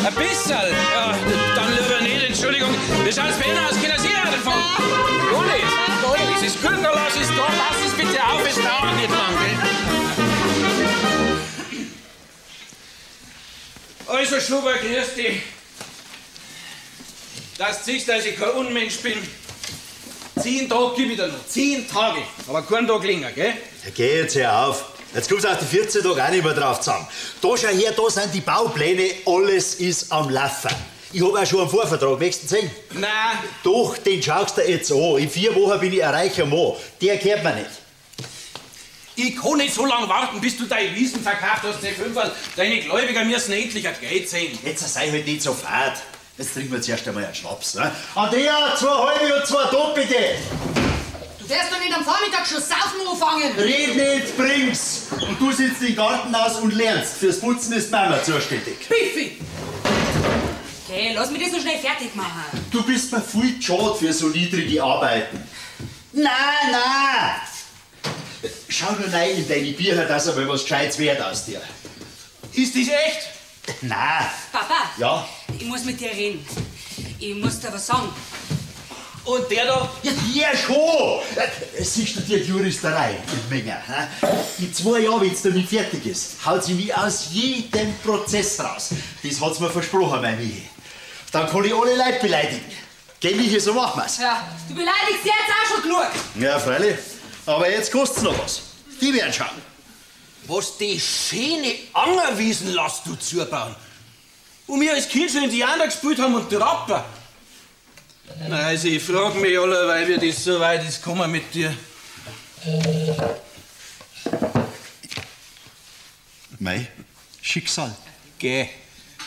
Ein bisserl. Ja, dann lieber nicht, Entschuldigung. Wie schaut's bei Ihnen aus? Können Sie Radl fahren? Gar nicht. Das ist gut, dann lass es da. Lass es bitte auf, es dauert nicht lang, gell? Also, Schuber, grüß dich. Dass du siehst, dass ich kein Unmensch bin. 10 Tage gebe ich dir noch. 10 Tage. Aber keinen Tag länger, gell? Ja, geh jetzt hör auf. Jetzt kommst du auf die 14 Tage auch nicht mehr drauf zusammen. Da schau her, da sind die Baupläne, alles ist am Laufen. Ich hab auch schon einen Vorvertrag, möchtest du den sehen? Nein. Doch, den schaust du jetzt an. In 4 Wochen bin ich ein reicher Mann. Der gehört mir nicht. Ich kann nicht so lange warten, bis du deine Wiesen verkauft hast, die Fünferl. Deine Gläubiger müssen endlich ein Geld sehen. Jetzt sei halt nicht so fad. Jetzt trinken wir zuerst einmal einen Schnaps. Ne? Andrea, 2 halbe und 2 doppelte. Du wirst doch nicht am Vormittag schon saufen anfangen. Red nicht, bring's. Und du sitzt im Garten aus und lernst. Fürs Putzen ist Mama zuständig. Piffi! Okay, lass mich das so schnell fertig machen. Du bist mir viel zu schade für so niedrige Arbeiten. Nein, nein! Schau nur rein in deine Bücher, dass einmal was Gescheites wird aus dir. Ist das echt? Nein. Papa? Ja? Ich muss mit dir reden. Ich muss dir was sagen. Und der da? Ja, der schon! Sie studiert Juristerei in Minga. In 2 Jahren, wenn's damit fertig ist, haut sie mich aus jedem Prozess raus. Das hat's mir versprochen, meine Michi. Dann kann ich alle Leute beleidigen. Gell, Michi, so machen wir's. Ja, du beleidigst jetzt auch schon genug. Ja, freilich. Aber jetzt kostet's noch was. Die werden schauen. Was die schöne Angerwiesen lässt du zubauen. Wo wir als Kind schon Indianer gespielt haben und Trapper. Na, also ich frag mich alle, weil wir das so weit ist gekommen mit dir. Mei, Schicksal. Geh,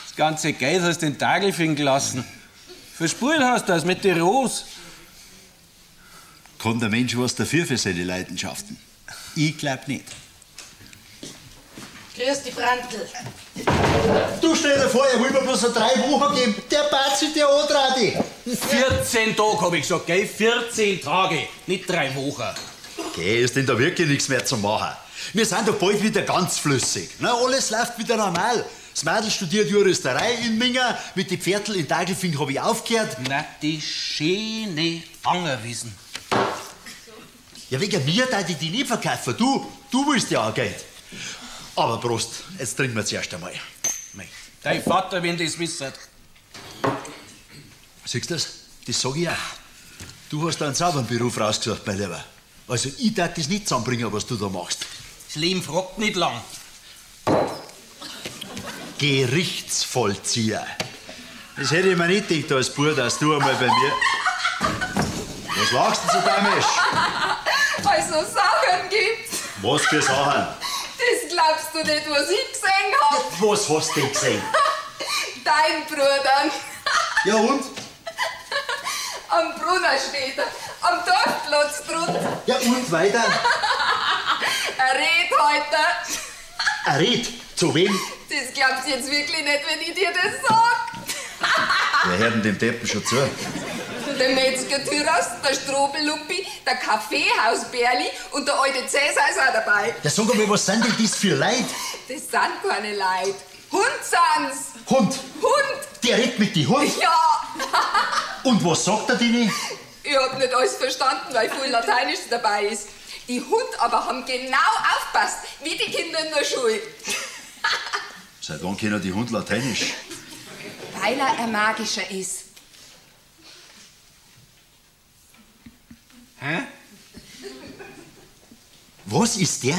das ganze Geld hast du in Tagelfing gelassen. Verspult hast du das mit der Rose. Kann der Mensch was dafür für seine Leidenschaften? Ich glaub nicht. Grüß dich, Brandl. Du stell dir vor, er will mir bloß so 3 Wochen geben. Der Batzi, der Odradi. 14 Tage, hab ich gesagt, gell? 14 Tage, nicht 3 Wochen. Geh, ist denn da wirklich nichts mehr zu machen? Wir sind doch bald wieder ganz flüssig. Na, alles läuft wieder normal. Das Mädel studiert Juristerei in Minga, mit den Pferdl in Tagelfing hab ich aufgehört. Na, die schöne Angerwiesen. Ja, wegen mir darf ich die nicht verkaufen. Du willst ja auch Geld. Aber Prost, jetzt trinken wir zuerst einmal. Mei, dein Vater, wenn das wisst. Siehst du das? Das sag ich auch. Du hast einen sauberen Beruf rausgesucht, mein Lieber. Also ich darf das nicht zusammenbringen, was du da machst. Das Leben fragt nicht lang. Gerichtsvollzieher. Das hätte ich mir nicht gedacht als Bub, dass du einmal bei mir... Was lachst du so dämisch? Weil es so Sachen gibt. Was für Sachen? Das glaubst du nicht, was ich gesehen hab. Ja, was hast du denn gesehen? Dein Bruder. Ja und? Am Brunner steht er, am Dorfplatz drunter. Ja und weiter? Er redet heute. Er redet? Zu wem? Das glaubst du jetzt wirklich nicht, wenn ich dir das sag. Wer hört denn dem Deppen schon zu? Der Metzger Thüras, der Strobeluppi, der Kaffeehausbärli und der alte Cäsar ist auch dabei. Ja, sag einmal, was sind denn das für Leute? Das sind keine Leute. Hund sind's. Hund? Hund. Der redet mit den Hund? Ja. Und was sagt er denen? Ich hab nicht alles verstanden, weil viel Lateinisch dabei ist. Die Hund aber haben genau aufgepasst, wie die Kinder in der Schule. Seit wann kennen die Hund Lateinisch? Weil er ein Magischer ist. Hä? Was ist der?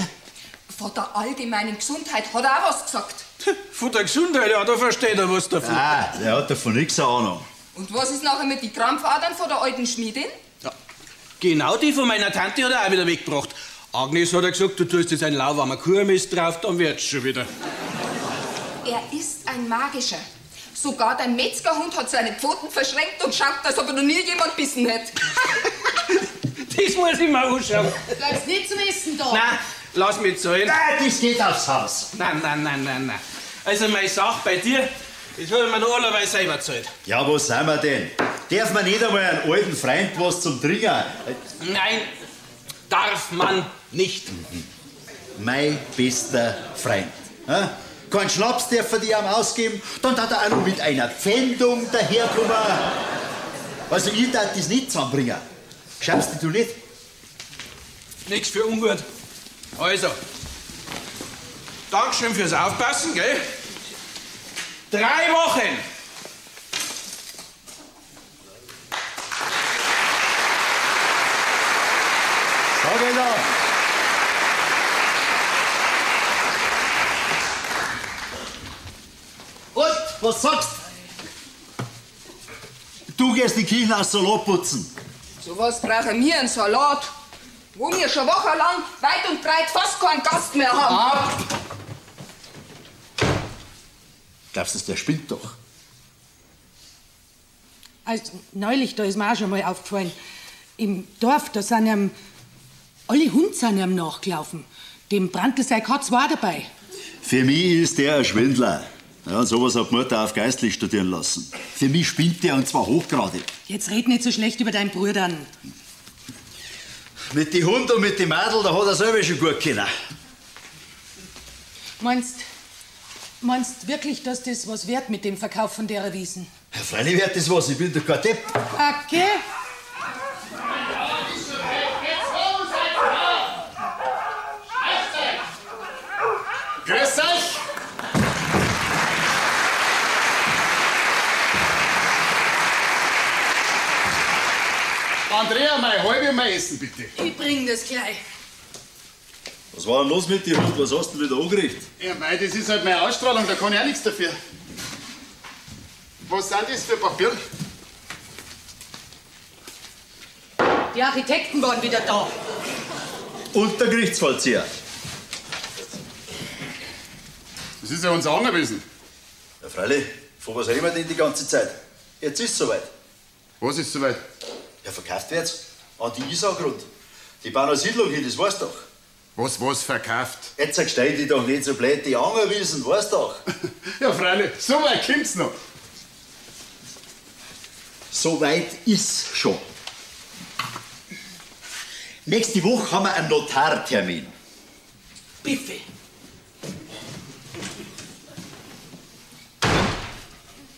Von der allgemeinen Gesundheit hat er auch was gesagt. Von der Gesundheit, ja, da versteht er was davon. Ah, der hat davon nichts eine Ahnung. Und was ist nachher mit den Krampfadern von der alten Schmiedin? Ja, genau die von meiner Tante hat er auch wieder weggebracht. Agnes hat er gesagt, du tust jetzt einen lauwarmen Kuhmist drauf, dann wird's schon wieder. Er ist ein Magischer. Sogar dein Metzgerhund hat seine Pfoten verschränkt und schaut, als ob er noch nie jemand bissen hätte. Das muss ich mir anschauen. Bleibst nicht zum Essen da. Nein, lass mich zahlen. Nein, das geht aufs Haus. Nein, nein, nein, nein, nein. Also meine Sache bei dir, das hab ich mir noch allerweil selber gezahlt. Ja, wo sind wir denn? Darf man nicht einmal einen alten Freund was zum Trinken? Nein, darf man nicht. Mein bester Freund. Keinen Schnaps dürfen die ihm ausgeben. Dann hat er auch noch mit einer Pfändung daherkommen. Also ich darf das nicht zusammenbringen. Schaust dich du nicht? Nix für ungut. Also, Dankeschön fürs Aufpassen, gell? 3 Wochen! Sag ich doch. Und, was sagst du? Du gehst die Kirche aus Salat putzen. So was brauchen wir, einen Salat. Wo wir schon wochenlang weit und breit fast keinen Gast mehr haben. Ab! Glaubst du, der spinnt doch? Also, neulich, da ist mir auch schon mal aufgefallen. Im Dorf, da sind ihm, alle Hunde sind ihm nachgelaufen. Dem Brandl sei Katz war dabei. Für mich ist der ein Schwindler. Ja, und sowas hat die Mutter auf geistlich studieren lassen. Für mich spinnt der und zwar hochgradig. Jetzt red nicht so schlecht über deinen Bruder. Mit den Hund und mit dem Madel, da hat er selber schon gut können. Meinst wirklich, dass das was wert mit dem Verkauf von der Wiesen? Ja, freilich wert das was, ich bin doch kein Depp. Okay. Grüß euch! Andrea, mein halbe mein Essen, bitte. Ich bring das gleich. Was war denn los mit dir, Hund? Was hast du denn wieder angerichtet? Ja, mei, das ist halt meine Ausstrahlung, da kann ich auch nichts dafür. Was sind das für Papier? Die Architekten waren wieder da. Und der Gerichtsvollzieher. Das ist ja unser Anwesen. Ja, freilich. Von was reden wir denn die ganze Zeit? Jetzt ist es soweit. Was ist soweit? Ja, verkauft wird's. An die Isargrund. Die bauen eine Siedlung hin, das weißt du doch. Was verkauft? Jetzt stell dich doch nicht so blöd, die Angerwiesen, weißt doch. Ja, freilich, so weit kommt's noch. So weit ist schon. Nächste Woche haben wir einen Notartermin. Bitte.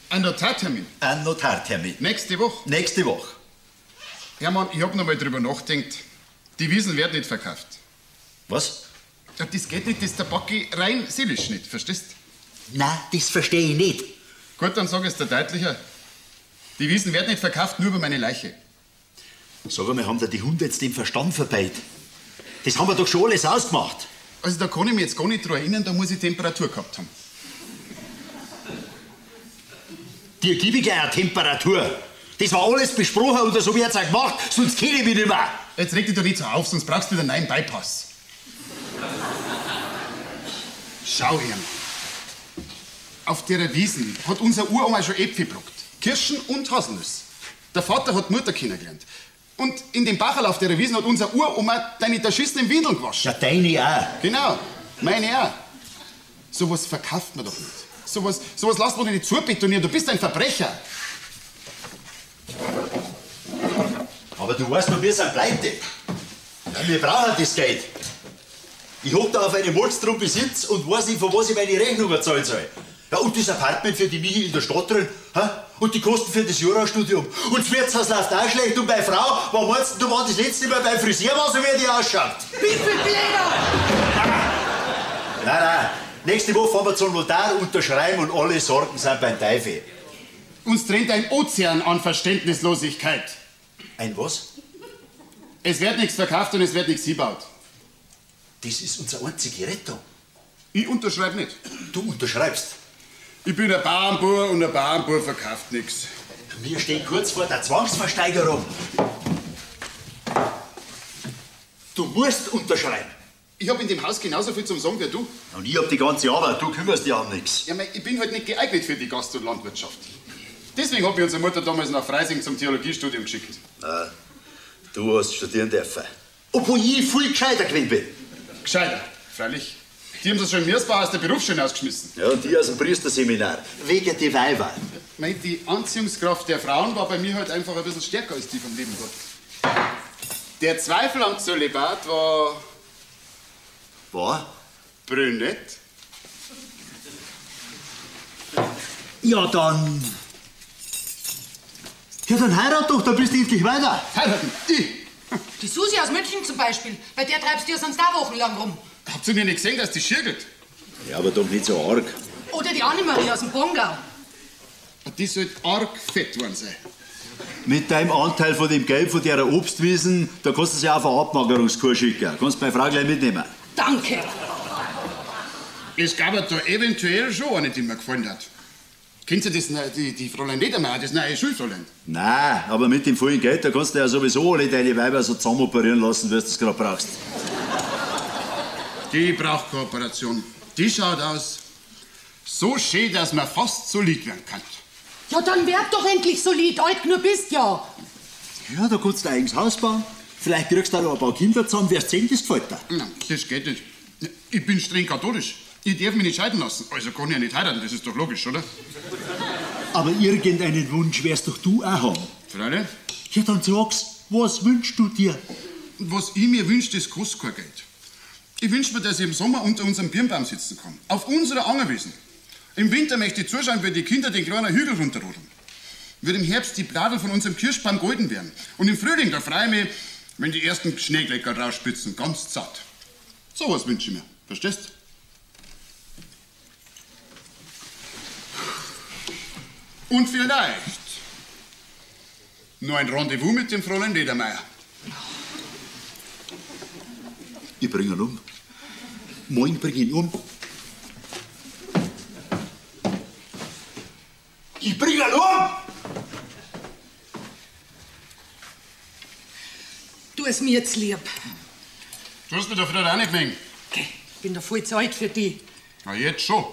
Ein Notartermin? Ein Notartermin. Nächste Woche? Nächste Woche. Hermann, ich hab noch mal drüber nachgedacht. Die Wiesen werden nicht verkauft. Was? Ja, das geht nicht, das ist der Backi rein seelisch nicht, verstehst? Nein, das verstehe ich nicht. Gut, dann sag ich's dir deutlicher. Die Wiesen werden nicht verkauft, nur über meine Leiche. Sag einmal, haben da die Hunde jetzt den Verstand vorbei? Das haben wir doch schon alles ausgemacht. Also da kann ich mich jetzt gar nicht dran erinnern, da muss ich Temperatur gehabt haben. Dir gebe ich gleich eine Temperatur. Das war alles besprochen und so wird's auch gemacht, sonst kenne ich mich nicht mehr. Jetzt reg dich doch nicht so auf, sonst brauchst du wieder einen neuen Bypass. Schau her. Auf der Wiesen hat unser Uroma schon Äpfel gebrockt. Kirschen und Haselnüsse. Der Vater hat Mutter kennengelernt. Und in dem Bacherl auf der Wiesen hat unser Uroma deine derschissenen Windeln gewaschen. Ja, deine auch. Genau, meine auch. Sowas verkauft man doch nicht. Sowas lässt man doch nicht zubetonieren. Du bist ein Verbrecher. Aber du weißt doch, wir sind pleite. Ja, wir brauchen das Geld. Ich hock da auf einem Molstrum Besitz und weiß nicht, von was ich meine Rechnung zahlen soll. Ja, und das Apartment für die Michi in der Stadt drin. Hä? Und die Kosten für das Jurastudium. Und das Wirtshaus läuft auch schlecht. Und meine Frau, wann meinst du, wann das letzte Mal beim Friseur war, so wie die ausschaut? Wie viel Bilder! Nein, nein. Nächste Woche fahren wir zum Notar, unterschreiben und alle Sorgen sind beim Teufel. Uns trennt ein Ozean an Verständnislosigkeit. Ein was? Es wird nichts verkauft und es wird nichts gebaut. Das ist unsere einzige Rettung. Ich unterschreibe nicht. Du unterschreibst? Ich bin ein Bauernbub und ein Bauernbub verkauft nichts. Wir stehen kurz vor der Zwangsversteigerung. Du musst unterschreiben. Ich hab in dem Haus genauso viel zum Sagen wie du. Und ich hab die ganze Arbeit, du kümmerst dich um nichts. Ja, mei, ich bin halt nicht geeignet für die Gast- und Landwirtschaft. Deswegen hab ich unsere Mutter damals nach Freising zum Theologiestudium geschickt. Na, du hast studieren dürfen. Obwohl ich viel gescheiter gewesen bin. Gescheiter, freilich. Die haben sie schon im Mirsbach aus der Berufsschule ausgeschmissen. Ja, und die aus dem Priesterseminar. Wegen die Weiber. Mei, die Anziehungskraft der Frauen war bei mir halt einfach ein bisschen stärker als die vom lieben Gott. Der Zweifel am Zölibat war... War? Brünett. Ja, dann. Ja, dann heirat doch, dann bist du endlich weiter. Heiraten? Ich? Die Susi aus München zum Beispiel, bei der treibst du ja sonst auch wochenlang rum. Habt ihr nicht gesehen, dass die schirgelt? Ja, aber doch nicht so arg. Oder die Annemarie aus dem Pongau. Die sollte arg fett worden sein. Mit deinem Anteil von dem Geld von der Obstwiesen, da kannst du sie auch auf eine Abmagerungskur schicken. Kannst meine Frau gleich mitnehmen. Danke. Es gab ja da eventuell schon eine, die mir gefallen hat. Kennst du das, die Fräulein Ledermeier, das neue Schulfräulein? Nein, aber mit dem vollen Geld, da kannst du ja sowieso alle deine Weiber so zusammen operieren lassen, wie du es gerade brauchst. Die braucht Kooperation. Die schaut aus so schön, dass man fast solid werden kann. Ja, dann werd doch endlich solid, alt nur bist ja. Ja, da kannst du ein eigenes Haus bauen. Vielleicht kriegst du auch noch ein paar Kinder zusammen, wirst sehen, das gefällt dir. Nein, das geht nicht. Ich bin streng katholisch. Ich darf mich nicht scheiden lassen. Also kann ich ja nicht heiraten, das ist doch logisch, oder? Aber irgendeinen Wunsch wirst doch du auch haben. Freilich? Ja, dann sag's, was wünschst du dir? Was ich mir wünsche, das kostet kein Geld. Ich wünsche mir, dass ich im Sommer unter unserem Birnbaum sitzen kann. Auf unserer Angerwiesen. Im Winter möchte ich zuschauen, wie die Kinder den kleinen Hügel runterrodeln. Wird im Herbst die Bladel von unserem Kirschbaum golden werden. Und im Frühling, da freue ich mich, wenn die ersten Schneeglecker rausspitzen, ganz zart. So was wünsche ich mir. Verstehst? Und vielleicht nur ein Rendezvous mit dem Fräulein Ledermeier. Ich bring ihn um. Morgen bring ich ihn um. Ich bring ihn um! Tu es mir jetzt lieb. Du hast mir doch früher auch nicht gewinnt. Okay, ich bin doch voll zu alt für die. Na, jetzt schon.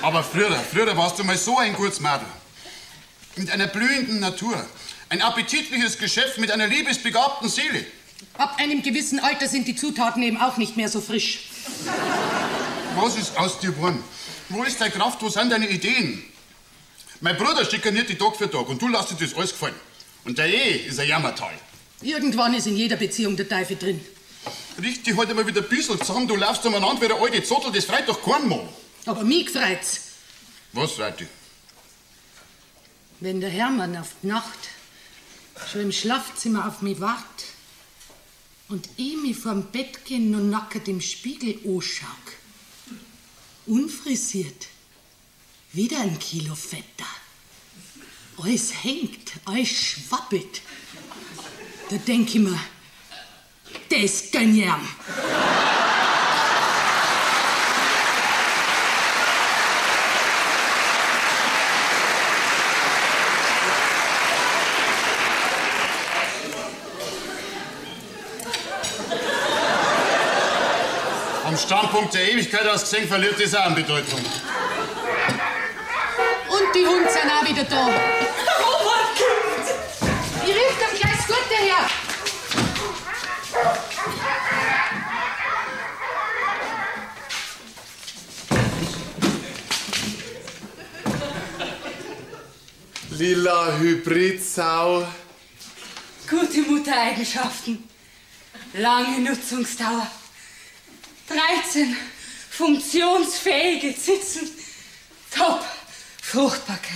Aber früher warst du mal so ein gutes Mädel. Mit einer blühenden Natur. Ein appetitliches Geschäft mit einer liebesbegabten Seele. Ab einem gewissen Alter sind die Zutaten eben auch nicht mehr so frisch. Was ist aus dir geworden? Wo ist deine Kraft? Wo sind deine Ideen? Mein Bruder schikaniert dich Tag für Tag und du lässt dir das alles gefallen. Und der Ehe ist ein Jammertal. Irgendwann ist in jeder Beziehung der Teufel drin. Richt dich heute mal wieder ein bisschen zusammen. Du laufst umeinander wie der alte Zottel, das freut doch keinen Mann. Aber mich freut's. Was freut dich? Wenn der Hermann auf die Nacht schon im Schlafzimmer auf mich wart und ich mich vorm Bett gehen und nackert im Spiegel anschaue. Unfrisiert. Wieder ein Kilo fetter. Alles hängt, alles schwabbelt. Da denk ich mir, das gönn ich ihm. Vom Standpunkt der Ewigkeit aus gesehen verliert das auch an Bedeutung. Und die Hunde sind auch wieder da. Robert kommt! Ich richte ihm gleich das Gute her. Lila Hybridsau. Gute Muttereigenschaften. Lange Nutzungsdauer. 13 funktionsfähige Zitzen. Top Fruchtbarkeit.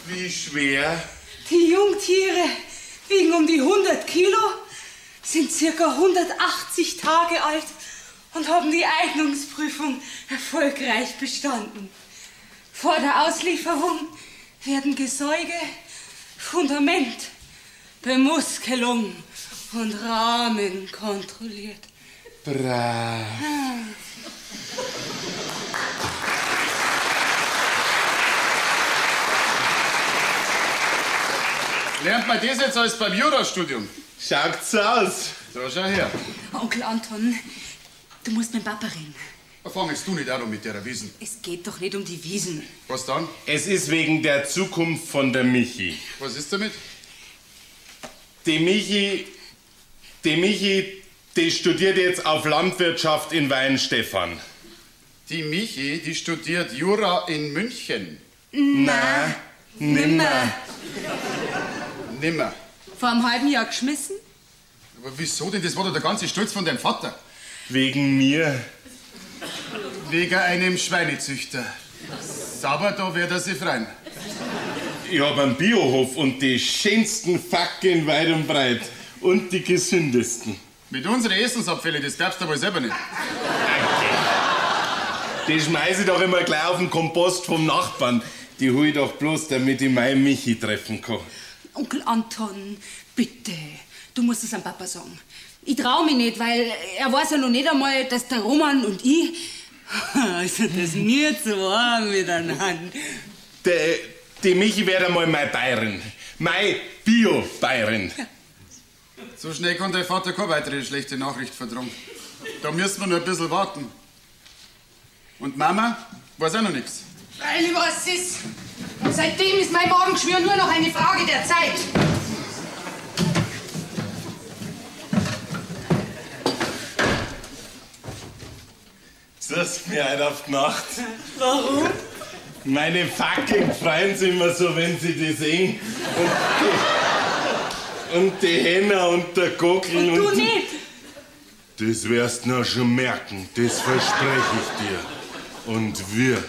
Wie schwer? Die Jungtiere wiegen um die 100 Kilo, sind circa 180 Tage alt und haben die Eignungsprüfung erfolgreich bestanden. Vor der Auslieferung werden Gesäuge, Fundament, Bemuskelung und Rahmen kontrolliert. Brav. Lernt man das jetzt alles beim Jurastudium? Schaut's aus. So, schau her. Onkel Anton, du musst mit Papa reden. Fang jetzt du nicht auch noch mit der Wiesen. Es geht doch nicht um die Wiesen. Was dann? Es ist wegen der Zukunft von der Michi. Was ist damit? Die Michi, die studiert jetzt auf Landwirtschaft in Weihenstephan. Die Michi, die studiert Jura in München. Nein, nimmer. Nimmer. Vor einem halben Jahr geschmissen? Aber wieso denn? Das war doch der ganze Stolz von deinem Vater. Wegen mir. Wegen einem Schweinezüchter. Sauber, da wird er sich freuen. Ich hab einen Biohof und die schönsten Fackeln weit und breit. Und die gesündesten. Mit unseren Essensabfällen, das glaubst du wohl selber nicht. Die schmeiß ich doch immer gleich auf den Kompost vom Nachbarn. Die hol ich doch bloß, damit ich meinen Michi treffen kann. Onkel Anton, bitte, du musst es am Papa sagen. Ich trau mich nicht, weil er weiß ja noch nicht einmal, dass der Roman und ich, also das wir zwei miteinander. Die Michi wird einmal meine Bayerin. Meine Bio-Bayerin. So schnell kann dein Vater keine weitere schlechte Nachricht vertragen. Da müssen wir noch ein bisschen warten. Und Mama weiß auch noch nichts. Freilich, was ist. Und seitdem ist mein Magengeschwür nur noch eine Frage der Zeit. Das ist mir halt auf die Nacht. Warum? Meine fucking freuen sich immer so, wenn sie die sehen. Und die Henna und der Gockel. Und du nicht? Das wirst du noch schon merken, das verspreche ich dir. Und wir.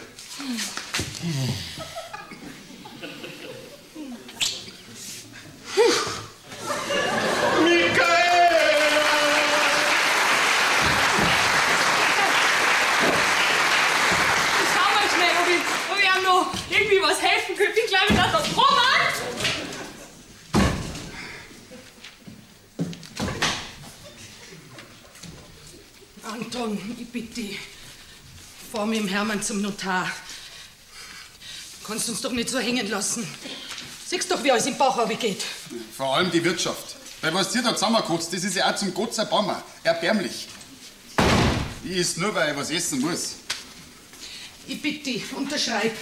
Schau mal schnell, ob ich ihm noch irgendwie was helfen könnte. Ich glaube, dass das Roman! Anton, ich bitte dich, fahr mit dem Hermann zum Notar. Du kannst uns doch nicht so hängen lassen. Siehst doch, wie alles im Bach geht. Vor allem die Wirtschaft. Weil was dir da zusammenkotzt, das ist ja auch zum Gott sei Bange. Erbärmlich. Ich is nur, weil ich was essen muss. Ich bitte dich, unterschreib.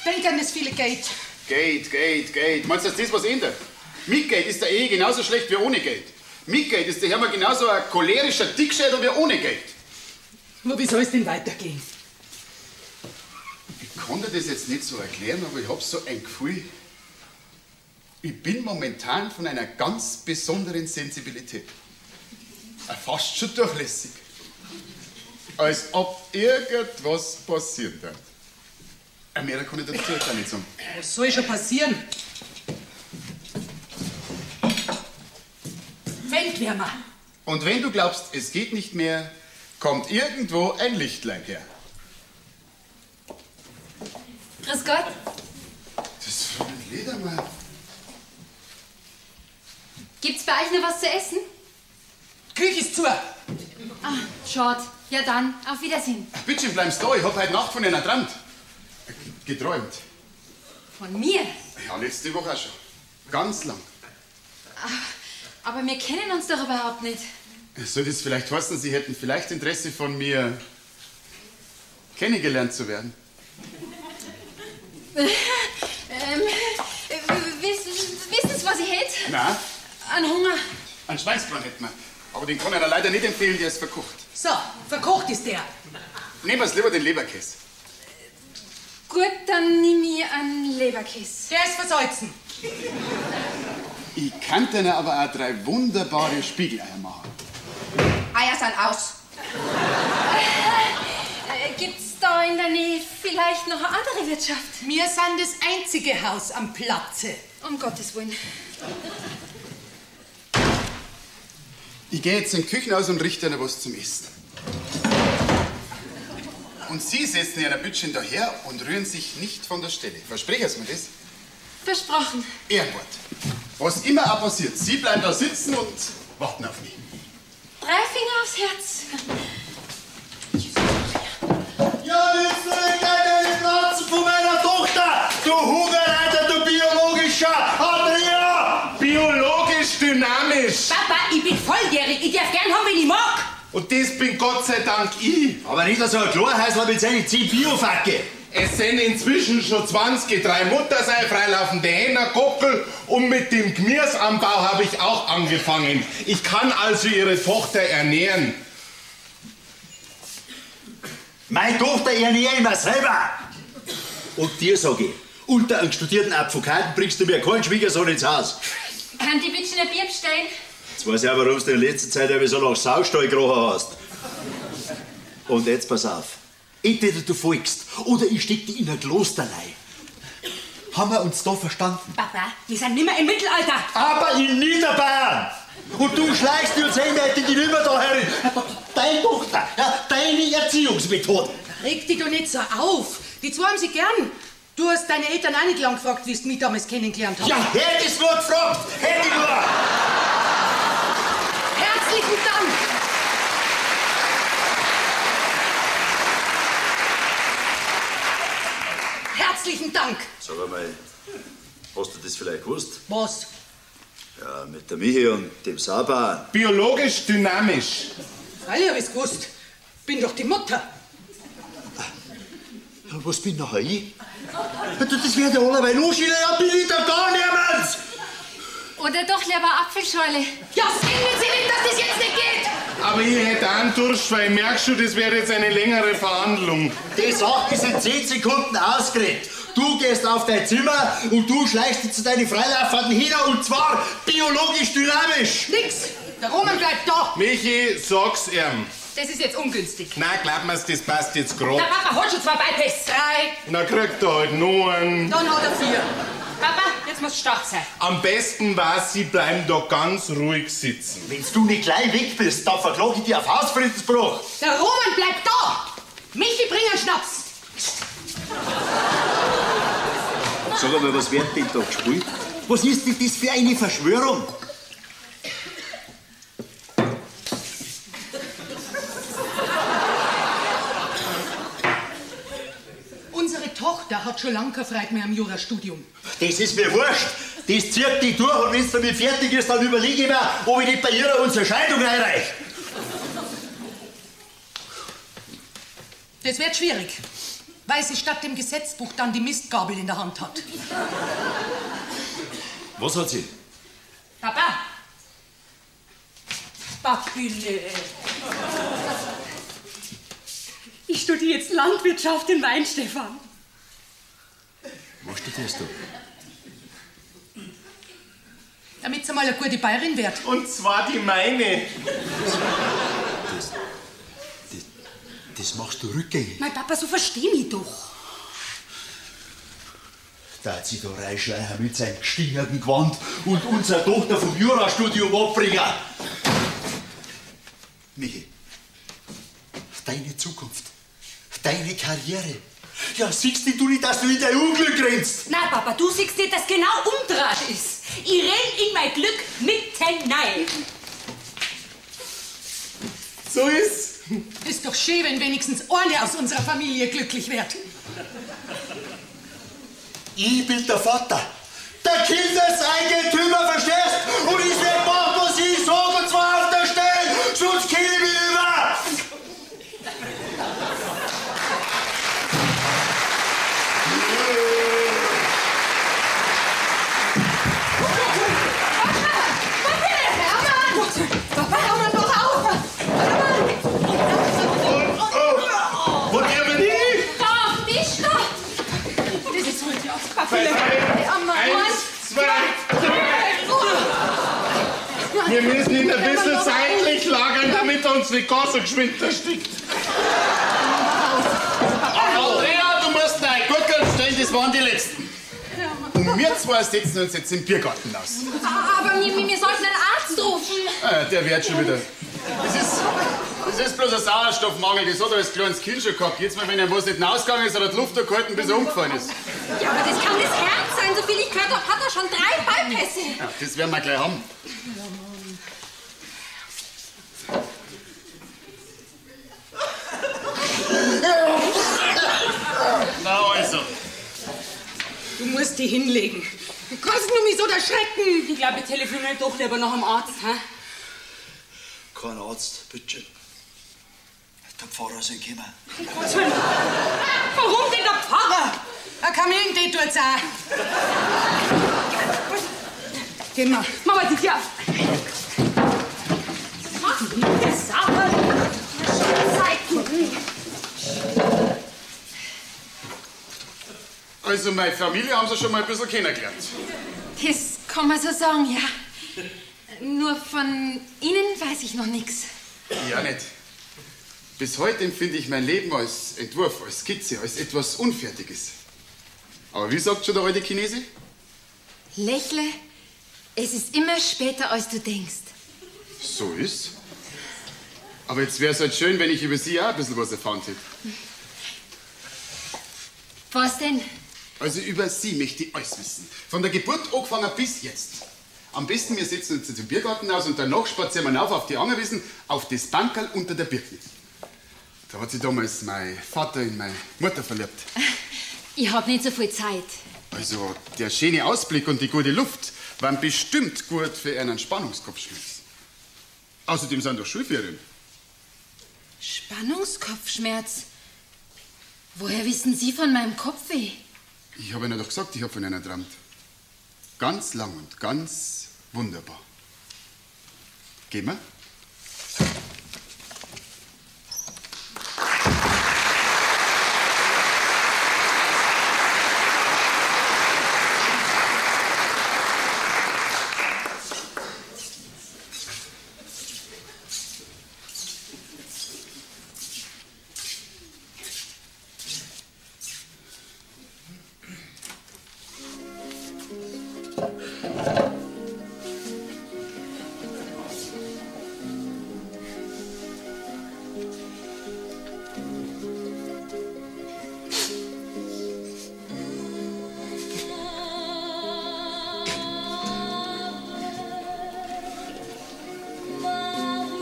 Denk an das viele Geld. Geld, Geld, Geld. Meinst du, dass das was ändert? Mit Geld ist der Ehe genauso schlecht wie ohne Geld. Mit Geld ist der Hermann genauso ein cholerischer Dickschädel wie ohne Geld. Aber wie soll es denn weitergehen? Ich kann dir das jetzt nicht so erklären, aber ich hab so ein Gefühl, ich bin momentan von einer ganz besonderen Sensibilität. Fast schon durchlässig. Als ob irgendwas passiert wird. Mehr kann ich dazu jetzt auch nicht sagen. Was soll schon passieren? Feldwärmer. Und wenn du glaubst, es geht nicht mehr, kommt irgendwo ein Lichtlein her. Grüß Gott. Das ist ein Ledermann. Gibt's bei euch noch was zu essen? Küche ist zu. Ah, schade. Ja dann, auf Wiedersehen. Bitte schön, bleibst da. Ich hab heute Nacht von einer geträumt. Geträumt. Von mir? Ja, letzte Woche auch schon. Ganz lang. Ach, aber wir kennen uns doch überhaupt nicht. Soll das vielleicht heißen, Sie hätten vielleicht Interesse von mir kennengelernt zu werden? Wissen Sie, was ich hätte? Nein. An Hunger. Einen Schweinsbraten hätten wir. Aber den kann ich leider nicht empfehlen, der ist verkocht. So, verkocht ist der. Nehmen wir lieber den Leberkäse. Gut, dann nimm ich einen Leberkäse. Der ist versalzen. Ich kann dir aber auch 3 wunderbare Spiegeleier machen. Eier sind aus. Gibt's da in der Nähe vielleicht noch eine andere Wirtschaft? Wir sind das einzige Haus am Platze. Um Gottes Willen. Ich gehe jetzt in die Küche aus und richte ihnen was zum Essen. Und Sie setzen Ihre Bütchen daher und rühren sich nicht von der Stelle. Versprechen Sie mir das? Versprochen. Ehrenwort. Was immer auch passiert, Sie bleiben da sitzen und warten auf mich. 3 Finger aufs Herz. Ja, jetzt gleich die Platz von meiner Tochter! Du Hungerreiter, du biologischer Andrea! Biologisch dynamisch! Papa, ich bin volljährig. Ich darf gern haben, wenn ich mag. Und das bin Gott sei Dank ich. Aber nicht so ein Chlorhäusler mit seinen 10 Biofacke. Es sind inzwischen schon 20, 3 Muttersei, freilaufende Hähner, Gockel und mit dem Gemüseanbau habe ich auch angefangen. Ich kann also Ihre Tochter ernähren. Meine Tochter ernähre ich mir selber. Und dir sag ich, unter einem studierten Advokaten bringst du mir keinen Schwiegersohn ins Haus. Kann die bitte ein Bier bestellen? Jetzt weiß ich auch, warum du in letzter Zeit so nach Saustall gerochen hast. Und jetzt pass auf. Entweder du folgst oder ich steck dich in ein Klosterlei. Haben wir uns da verstanden? Papa, wir sind nimmer im Mittelalter. Aber in Niederbayern! Und du schleichst dich uns einwertig nimmer da herin. Deine Tochter, ja, deine Erziehungsmethode. Reg dich doch nicht so auf. Die zwei haben sie gern. Du hast deine Eltern auch nicht lang gefragt, wie du mich damals kennengelernt hast. Ja, hätte ich's nur gefragt! Hätte ich nur! Herzlichen Dank! Herzlichen Dank! Sag einmal, hast du das vielleicht gewusst? Was? Ja, mit der Michi und dem Saban. Biologisch dynamisch. Freilich hab ich's gewusst. Bin doch die Mutter. Ja, was bin nachher ich? Ja, du, das wird ja allerweil anschienen, ja, bin ich da gar niemand! Oder doch lieber Apfelschorle. Ja, finden Sie nicht, dass das jetzt nicht geht! Aber ich hätte auch einen Durst, weil ich merk schon, das wäre jetzt eine längere Verhandlung. Die Sache ist in 10 Sekunden ausgeredet. Du gehst auf dein Zimmer und du schleichst dich zu deinen Freilaufenden hin und zwar biologisch dynamisch. Nix! Der Roman bleibt da! Michi, sag's ihm. Das ist jetzt ungünstig. Na, glaub mir's, das passt jetzt grad. Der Papa hat schon 2 Bypass. 3. Na, kriegt er halt noch einen. Dann hat er 4. Papa, jetzt musst du stark sein. Am besten war's, Sie bleiben da ganz ruhig sitzen. Wenn's du nicht gleich weg bist, dann verklage ich dich auf Hausfriedensbruch. Der Roman bleibt da! Michi, bring einen Schnaps! Sag einmal, was wird denn da gespielt? Was ist denn das für eine Verschwörung? Unsere Tochter hat schon lange keine Freude mehr am Jurastudium. Das ist mir wurscht. Das zieht die durch und wenn's damit fertig ist, dann überlege ich mir, ob ich nicht bei ihrer unsere Scheidung einreiche. Das wird schwierig, weil sie statt dem Gesetzbuch dann die Mistgabel in der Hand hat. Was hat sie? Papa! Papile! Ich studiere jetzt Landwirtschaft in Weihenstephan. Was studierst du? Damit sie mal eine gute Bayerin wird. Und zwar die meine. Das machst du rückgängig. Mein Papa, so versteh mich doch. Da hat sie da reinschleichen mit seinem gestingerten Gewand und unsere Tochter vom Jurastudium abbringen. Michi, deine Zukunft, deine Karriere. Ja, siehst du nicht, dass du in dein Unglück rennst? Na, Papa, du siehst nicht, dass genau umdraht ist. Ich renn in mein Glück mitten rein. So ist's. Ist doch schön, wenn wenigstens eine aus unserer Familie glücklich wird. Ich bin der Vater, der Kindeseigentümer, verstehst? Und ich werd machen, was ich sag, und zwar auf der Stelle, sonst kill ich mich über! Papa, Hermann, wach auf! Hermann! Wo der bin ich? Da, auf dem Tisch da! Das ist heute auf Papi. 2, 3, 1, 2, 3. Wir müssen ihn ein bisschen seitlich lagern, damit er uns nicht gar so geschwind erstickt. Andrea, du musst deine Gurkel stellen, das waren die letzten. Und wir zwei setzen uns jetzt im Biergarten aus. Aber wir sollten einen Arzt rufen. Der wird schon wieder. Das ist bloß ein Sauerstoffmangel, das hat er als kleines Kind schon gehabt. Jetzt mal, wenn er was nicht rausgegangen ist, hat er die Luft gehalten, bis er umgefallen ist. Ja, aber das kann das Herz sein. So viel ich gehört habe, hat er schon 3 Bypässe. Ja, das werden wir gleich haben. Na also. Du musst die hinlegen. Du kannst nur mich so erschrecken. Ich glaube, ich telefoniere doch lieber noch am Arzt. Hä? Kein Arzt, bitte. Der Pfarrer soll kommen. Um Gottes Willen. Warum denn der Pfarrer? Ein Kamillentee tut's auch. Geh mal. Mama, die Tür auf. Mach die Sache. Schon Zeiten. Also, meine Familie haben sie schon mal ein bisschen kennengelernt. Das kann man so sagen, ja. Nur von Ihnen weiß ich noch nichts. Ja, nicht. Bis heute empfinde ich mein Leben als Entwurf, als Skizze, als etwas Unfertiges. Aber wie sagt schon der alte Chinese? Lächle, es ist immer später, als du denkst. So ist. Aber jetzt wäre es halt schön, wenn ich über Sie auch ein bisschen was erfahren hätte. Was denn? Also über Sie möchte ich alles wissen. Von der Geburt angefangen bis jetzt. Am besten, wir setzen uns jetzt im Biergarten aus und danach spazieren wir rauf auf die Angerwiesen, auf das Bankerl unter der Birke. Da hat sich damals mein Vater in meine Mutter verliebt. Ich hab nicht so viel Zeit. Also, der schöne Ausblick und die gute Luft waren bestimmt gut für einen Spannungskopfschmerz. Außerdem sind doch Schulferien. Spannungskopfschmerz? Woher wissen Sie von meinem Kopfweh? Ich habe Ihnen doch gesagt, ich habe von einer geträumt. Ganz lang und ganz wunderbar. Gehen wir?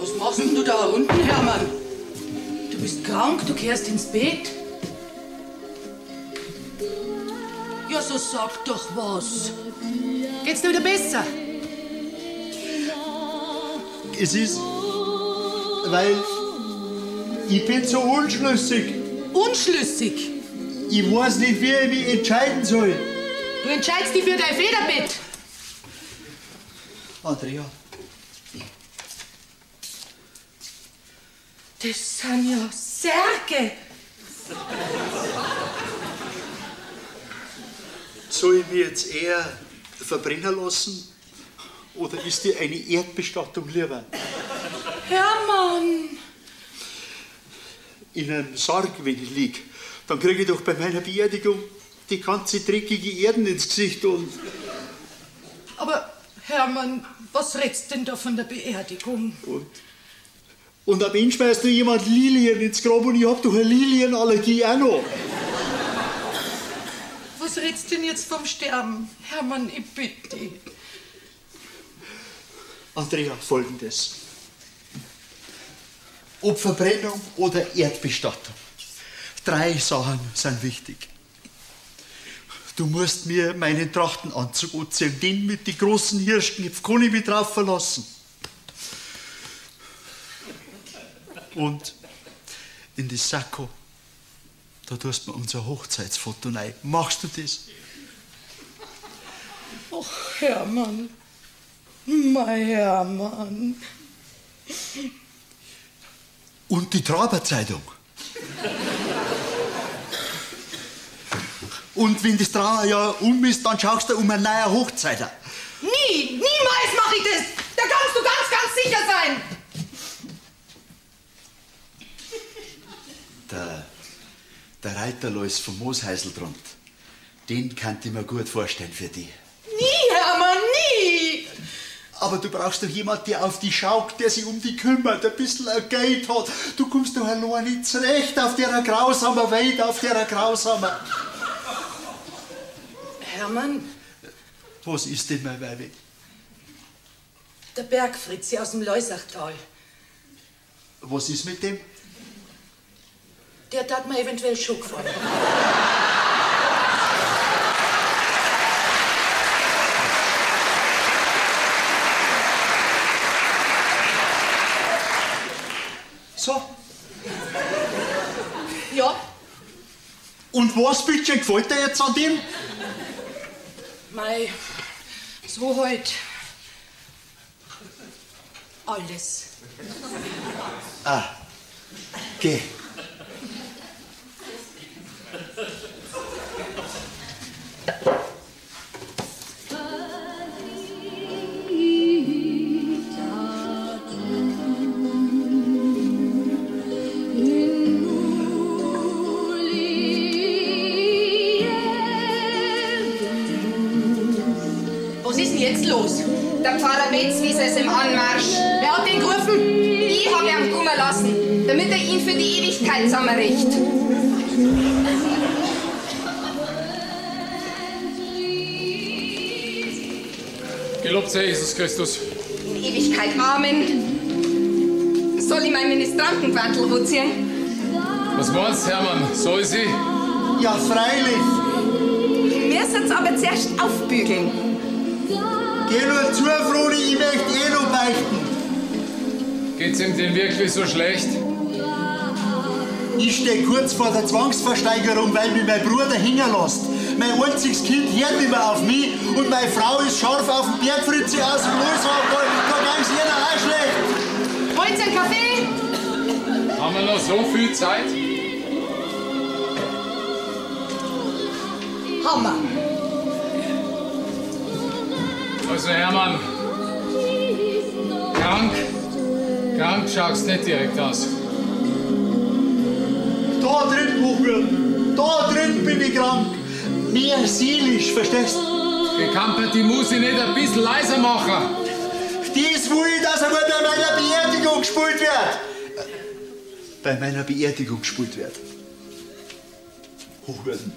Was machst denn du da unten, Hermann? Du bist krank, du kehrst ins Bett. Ja, so sag doch was. Geht's dir wieder besser? Es ist, weil ich bin so unschlüssig. Unschlüssig? Ich weiß nicht, wie ich mich entscheiden soll. Du entscheidest dich für dein Federbett. Andrea. Das sind ja Särge. Soll ich mich jetzt eher verbrennen lassen? Oder ist dir eine Erdbestattung lieber? Hermann! In einem Sarg, wenn ich lieg, dann kriege ich doch bei meiner Beerdigung die ganze dreckige Erden ins Gesicht und. Aber Hermann, was redst denn da von der Beerdigung? Und am Ende schmeißt noch jemand Lilien ins Grab und ich hab doch eine Lilienallergie auch noch. Was redst denn jetzt vom Sterben? Hermann, ich bitte dich. Andrea, Folgendes. Ob Verbrennung oder Erdbestattung. 3 Sachen sind wichtig. Du musst mir meinen Trachtenanzug anziehen, den mit den großen Hirschknöpfen kann ich mich drauf verlassen. Und in das Sakko, da tust du mir unser Hochzeitsfoto rein. Machst du das? Ach, Hermann. Mein Hermann. Und die Traberzeitung. Und wenn das Trauerjahr um ist, dann schaust du um eine neue Hochzeit. Nie, niemals mach ich das! Da kannst du ganz, ganz sicher sein! Der Reiterlois vom Mooshäusl drunter, den kann ich mir gut vorstellen für dich. Nie, Hermann, nie! Aber du brauchst doch jemanden, der auf dich schaut, der sich um dich kümmert, ein bisschen ein Geld hat. Du kommst doch allein nicht zurecht auf der grausamen Welt, auf der grausamen. Hermann? Was ist denn, mein Weibe? Der Bergfritzi aus dem Leusachtal. Was ist mit dem? Der tat mir eventuell schon gefallen. So. Ja. Und was, bitte, gefällt dir jetzt an dem? Mei, so halt. Alles. Ah, geh. jetzt los? Der Pfarrer Betzwieser ist im Anmarsch. Wer hat den gerufen? Ich habe ihn kommen lassen, damit er ihn für die Ewigkeit zusammenricht. Gelobt sei Jesus Christus. In Ewigkeit. Amen. Soll ich mein Ministrantengewandel anziehen? Was meinst du, Hermann? Soll sie? Ja, freilich. Wir soll's aber zuerst aufbügeln. Geh nur zu, Froni, ich möchte eh noch beichten. Geht's ihm denn wirklich so schlecht? Ich steh kurz vor der Zwangsversteigerung, weil mich mein Bruder hängen lässt. Mein einziges Kind hört nicht mehr auf mich und meine Frau ist scharf auf den Bergfritze aus dem Löshaarball. Da ging's ihr auch schlecht. Wollt ihr einen Kaffee? Haben wir noch so viel Zeit? Hammer. Also Hermann, krank schaust nicht direkt aus. Da drin, Hochwürden, da drin bin ich krank. Mehr seelisch, verstehst du? Gekampert, die muss ich nicht ein bisschen leiser machen. Das will ich, dass einmal bei meiner Beerdigung gespielt wird. Bei meiner Beerdigung gespielt wird. Hochwürden,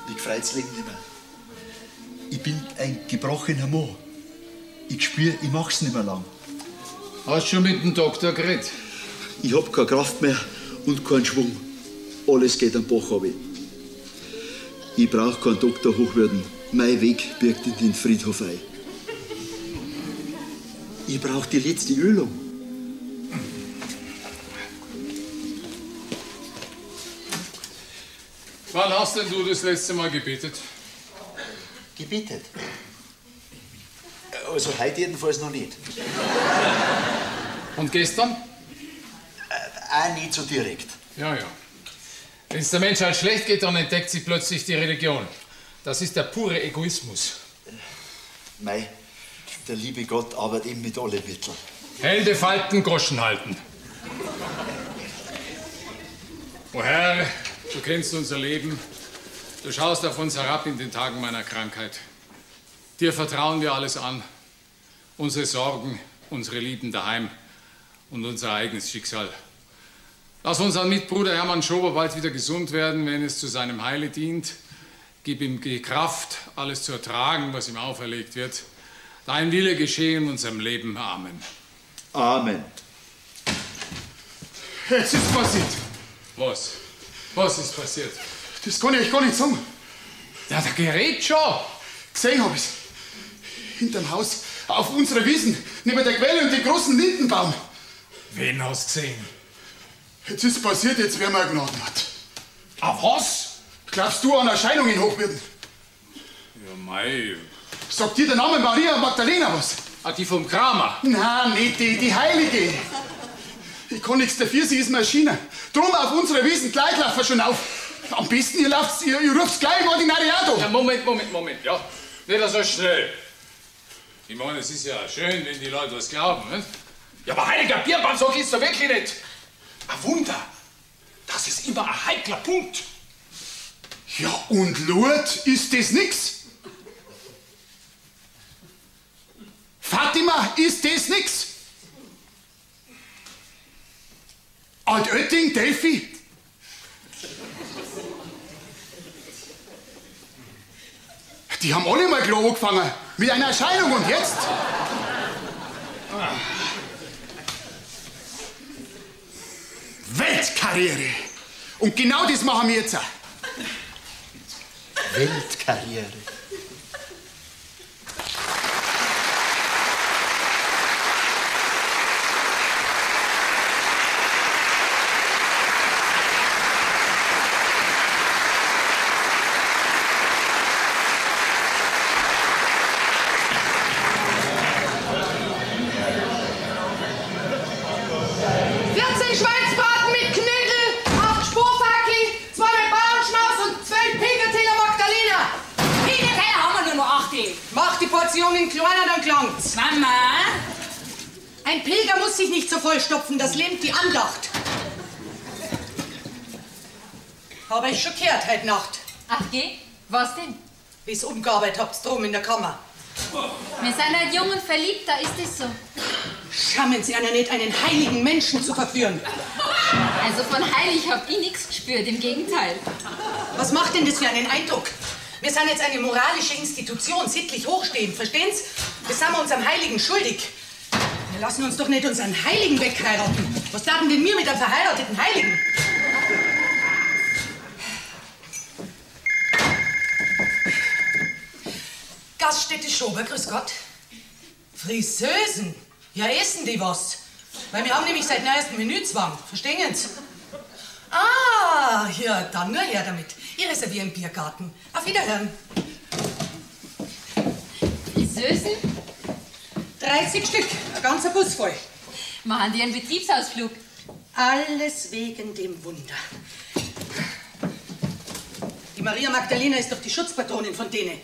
mich freut's Leben nicht mehr. Ich bin ein gebrochener Mann. Ich spür, ich mach's nicht mehr lang. Hast schon mit dem Doktor geredet? Ich hab keine Kraft mehr und keinen Schwung. Alles geht am Bach runter. Ich brauch keinen Doktor, Hochwürden. Mein Weg birgt in den Friedhof ein. Ich brauch die letzte Ölung. Wann hast denn du das letzte Mal gebetet? Gebetet? Also heute jedenfalls noch nicht. Und gestern? Auch nicht so direkt. Ja, ja. Wenn es der Menschheit schlecht geht, dann entdeckt sie plötzlich die Religion. Das ist der pure Egoismus. Mei, der liebe Gott arbeitet eben mit allen Mitteln. Hände falten, Groschen halten. O Herr, du kennst unser Leben. Du schaust auf uns herab in den Tagen meiner Krankheit. Dir vertrauen wir alles an. Unsere Sorgen, unsere Lieben daheim und unser eigenes Schicksal. Lass unseren Mitbruder Hermann Schober bald wieder gesund werden, wenn es zu seinem Heile dient. Gib ihm die Kraft, alles zu ertragen, was ihm auferlegt wird. Dein Wille geschehe in unserem Leben. Amen. Amen. Jetzt ist passiert. Was? Was ist passiert? Das kann ich euch gar nicht sagen. Ja, der Gerät schon. Gesehen hab ich's. Hinterm Haus, auf unserer Wiesen, neben der Quelle und dem großen Lindenbaum. Wen hast du gesehen? Jetzt ist passiert, jetzt werden wir Gnadenhart. Ah, was? Glaubst du an Erscheinungen, Hochwürden? Ja, mei. Sagt dir der Name Maria Magdalena was? Ah, die vom Kramer? Nein, nicht die, die Heilige. Ich kann nichts dafür, sie ist mir erschienen. Drum auf unserer Wiesen, gleich laufen wir schon auf. Am besten, ihr lauft, ihr ruft's gleich im Ordinariat. Ja, Moment, Moment, Moment, ja. Nicht so schnell. Ich meine, es ist ja schön, wenn die Leute was glauben, nicht? Ja, aber heiliger Birnbaum, so geht's doch wirklich nicht. Ein Wunder. Das ist immer ein heikler Punkt. Ja, und Lourdes ist das nix. Fatima ist das nix. Altötting, Delphi. Die haben alle mal Klo angefangen. Mit einer Erscheinung. Und jetzt? Weltkarriere. Und genau das machen wir jetzt auch. Weltkarriere. Mama! Ein Pilger muss sich nicht so vollstopfen, das lähmt die Andacht. Habe ich schon gehört heute Nacht. Ach geh, was denn? Wie's umgearbeitet habt's drum in der Kammer. Wir sind halt jung und verliebt, da ist es so. Schammen Sie einer nicht, einen heiligen Menschen zu verführen. Also von heilig hab ich nichts gespürt, im Gegenteil. Was macht denn das für einen Eindruck? Wir sind jetzt eine moralische Institution, sittlich hochstehend, verstehen Sie? Das sind wir unserem Heiligen schuldig. Wir lassen uns doch nicht unseren Heiligen wegheiraten. Was taten denn wir mit einem verheirateten Heiligen? Gaststätte Schober, grüß Gott. Friseusen? Ja, essen die was? Weil wir haben nämlich seit neuestem Menüzwang, verstehen Sie? Ah, ja, dann nur her damit. Ich reserviere im Biergarten. Auf Wiederhören. Friseusen? 30 Stück, ein ganzer Bus voll. Machen die einen Betriebsausflug? Alles wegen dem Wunder. Die Maria Magdalena ist doch die Schutzpatronin von denen.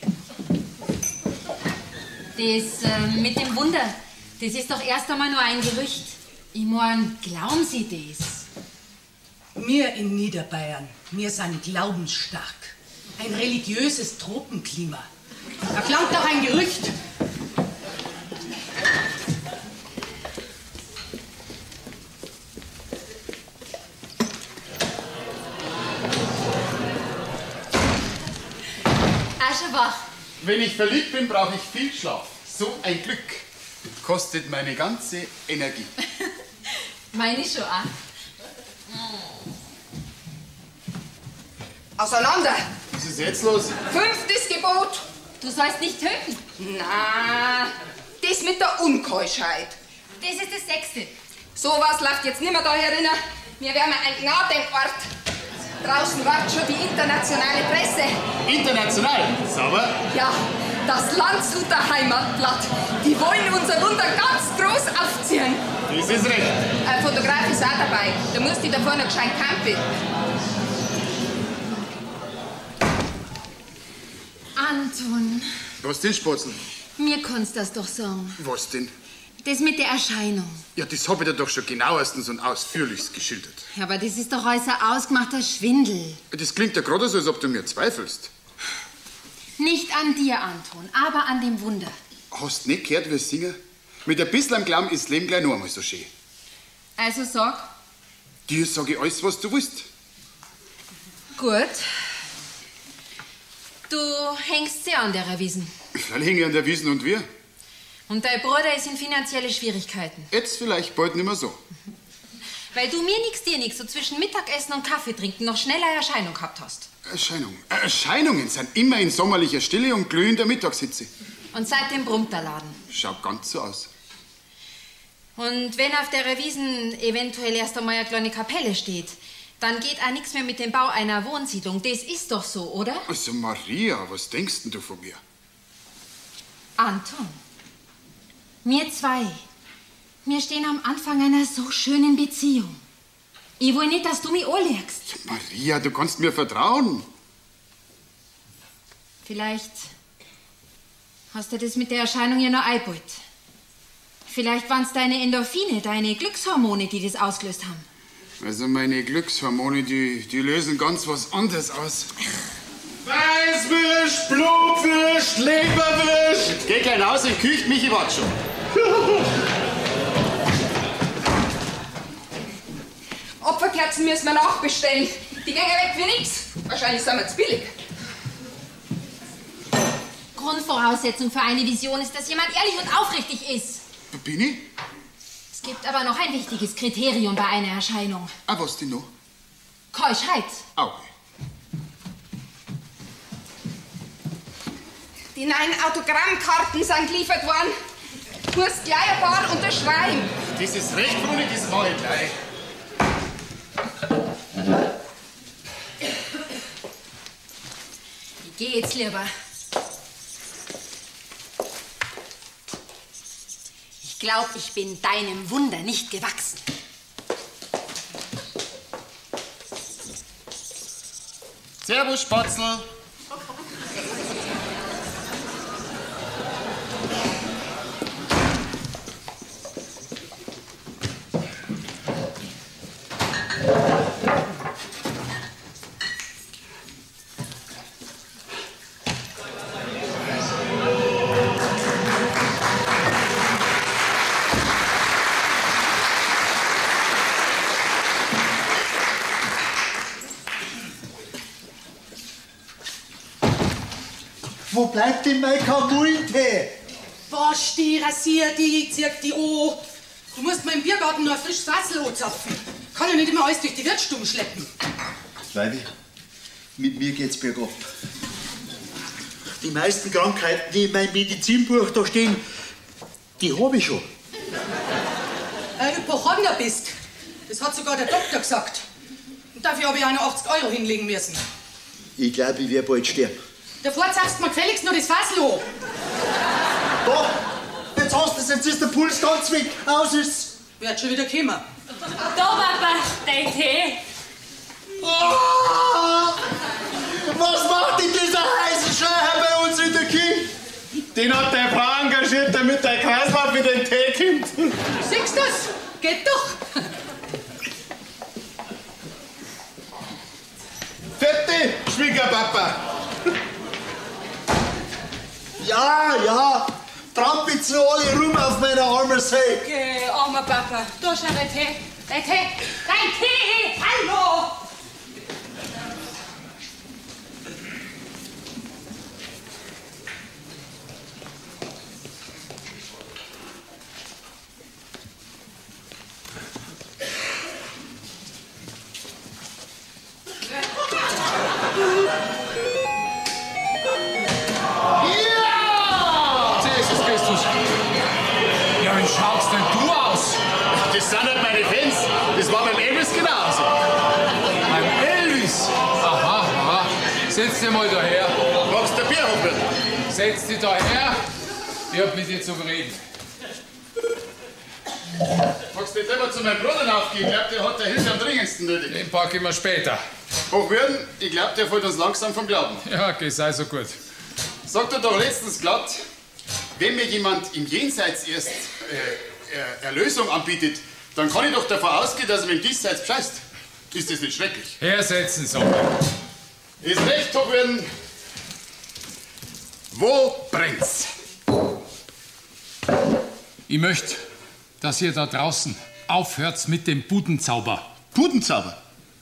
Das mit dem Wunder, das ist doch erst einmal nur ein Gerücht. Ich mein, glauben Sie das? Wir in Niederbayern, wir sind glaubensstark. Ein religiöses Tropenklima. Da klangt doch ein Gerücht. Aschenbach. Wenn ich verliebt bin, brauche ich viel Schlaf. So ein Glück kostet meine ganze Energie. Meine schon auch. Auseinander! Was ist jetzt los? 5. Gebot! Du sollst nicht töten. Na, das mit der Unkeuschheit. Das ist das 6. Sowas läuft jetzt nimmer da herinnen. Wir wären ein Gnadenort. Draußen wartet schon die internationale Presse. International? Sauber? Ja, das Landshuter Heimatblatt. Die wollen unser Wunder ganz groß aufziehen. Das ist recht. Ein Fotograf ist auch dabei. Da musst du davor noch gescheit campen. Anton. Was denn, Spatzel? Mir kannst das doch sagen. Was denn? Das mit der Erscheinung. Ja, das hab ich dir doch schon genauestens und ausführlichst geschildert. Ja, aber das ist doch alles ein ausgemachter Schwindel. Das klingt ja gerade so, als ob du mir zweifelst. Nicht an dir, Anton, aber an dem Wunder. Hast nicht gehört, wie singen? Mit ein bisschen am Glauben ist das Leben gleich noch einmal so schön. Also sag. Dir sag ich alles, was du willst. Gut. Du hängst sehr an der Wiesen. Freilich hänge ich an der Wiesen und wir. Und dein Bruder ist in finanzielle Schwierigkeiten. Jetzt vielleicht bald nicht mehr so. Weil du mir nix, dir nix, so zwischen Mittagessen und Kaffee trinken noch schneller Erscheinung gehabt hast. Erscheinung? Erscheinungen sind immer in sommerlicher Stille und glühender Mittagshitze. Und seitdem brummt der Laden. Schaut ganz so aus. Und wenn auf der Wiesen eventuell erst einmal eine kleine Kapelle steht, dann geht auch nichts mehr mit dem Bau einer Wohnsiedlung. Das ist doch so, oder? Also Maria, was denkst denn du von mir? Anton, wir zwei, wir stehen am Anfang einer so schönen Beziehung. Ich will nicht, dass du mich anlügst. Maria, du kannst mir vertrauen. Vielleicht hast du das mit der Erscheinung ja noch eingebaut. Vielleicht waren's deine Endorphine, deine Glückshormone, die das ausgelöst haben. Also meine Glückshormone, die lösen ganz was anderes aus. Weißwürst, Blutwürst, Leberwürst. Geh gleich raus in die Küche, Michi wart schon. Opferkerzen müssen wir nachbestellen. Die gehen weg wie nix. Wahrscheinlich sind wir zu billig. Grundvoraussetzung für eine Vision ist, dass jemand ehrlich und aufrichtig ist. Bin ich? Es gibt aber noch ein wichtiges Kriterium bei einer Erscheinung. Ah, was denn noch? Keuschheit. Au. Die neuen Autogrammkarten sind geliefert worden. Du musst gleich ein paar unterschreiben. Das ist recht, Bruni, das mach ich gleich. Ich geh jetzt lieber. Ich glaub, ich bin deinem Wunder nicht gewachsen. Servus, Spatzel. Wo bleibt denn mein Kamillentee? Wasch die, rasier die, zieh die an. Du musst mal im Biergarten nur ein frisches Fassel anzapfen. Kann ja nicht immer alles durch die Wirtsstube schleppen. Weibi, mit mir geht's bergab. Die meisten Krankheiten, die in meinem Medizinbuch da stehen, die hab ich schon. Hypochonder bist. Das hat sogar der Doktor gesagt. Und dafür habe ich auch noch 80 Euro hinlegen müssen. Ich glaube, ich werde bald sterben. Davor zapfst du mir gefälligst noch das Fassel an. Da! Jetzt hast du's, jetzt ist der Puls ganz weg. Aus ist's. Wird schon wieder kommen. Da, Papa, dein Tee. Oh! Was macht denn dieser heiße Schreier bei uns in der Küche? Den hat der Frau engagiert, damit der Kreislauf wieder in den Tee kommt. Siehst du das? Geht doch. Vierte, Schwiegerpapa. Ja, ja. Trampelt so alle rum auf meiner armen Seele. Okay, armer Papa. Da schau dein Tee. Dein Tee. Dein Tee! Hallo! Ja! Jesus Christus. Ja, wie schaust denn du aus? Das sind halt meine Fans. Das war beim Elvis genauso. Beim Elvis? Aha, aha. Setz dich mal daher. Magst du ein Bier, Hubert? Setz dich daher. Ich hab mit dir zu reden. Magst du jetzt immer zu meinem Bruder aufgehen? Ich glaub, der hat der Hilfe am dringendsten nötig. Den pack ich mir später. Hochwürden, ich glaub, der fällt uns langsam vom Glauben. Ja, okay, sei so gut. Sagt er doch letztens glatt, wenn mir jemand im Jenseits erst Erlösung anbietet, dann kann ich doch davon ausgehen, dass er mit dem Diesseits bescheißt. Ist das nicht schrecklich? Hersetzen, sag ich. Ist recht, Hochwürden. Wo brennt's? Ich möchte, dass ihr da draußen aufhört mit dem Budenzauber. Budenzauber?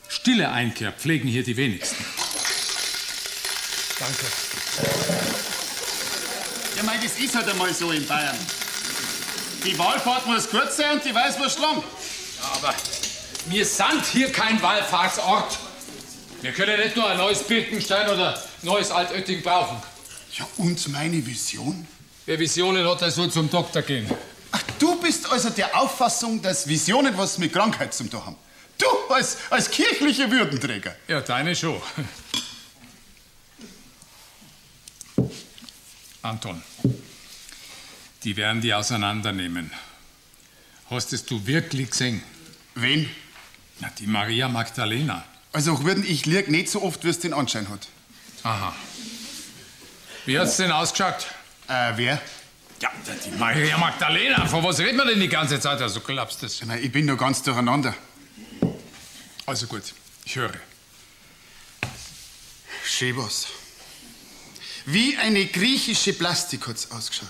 Stille Einkehr pflegen hier die wenigsten. Danke. Ja, mei, das ist halt einmal so in Bayern. Die Wallfahrt muss kurz sein und die Weißwurst lang. Ja, aber wir sind hier kein Wallfahrtsort. Wir können nicht nur ein neues Birkenstein oder neues Altötting brauchen. Ja, und meine Vision? Wer Visionen hat, der soll zum Doktor gehen. Ach, du bist also der Auffassung, dass Visionen was mit Krankheit zu tun haben. Du als kirchlicher Würdenträger. Ja, deine schon. Anton, die werden die auseinandernehmen. Hast es du wirklich gesehen? Wen? Na, die Maria Magdalena. Also, Hochwürden, ich lieg nicht so oft, wie es den Anschein hat. Aha. Wie hat's denn ausgeschaut? Wer? Ja, die Maria Magdalena. Von was redet man denn die ganze Zeit? Also glaubst du das? Ich bin nur ganz durcheinander. Also gut, ich höre. Schön was. Wie eine griechische Plastik hat's ausgeschaut.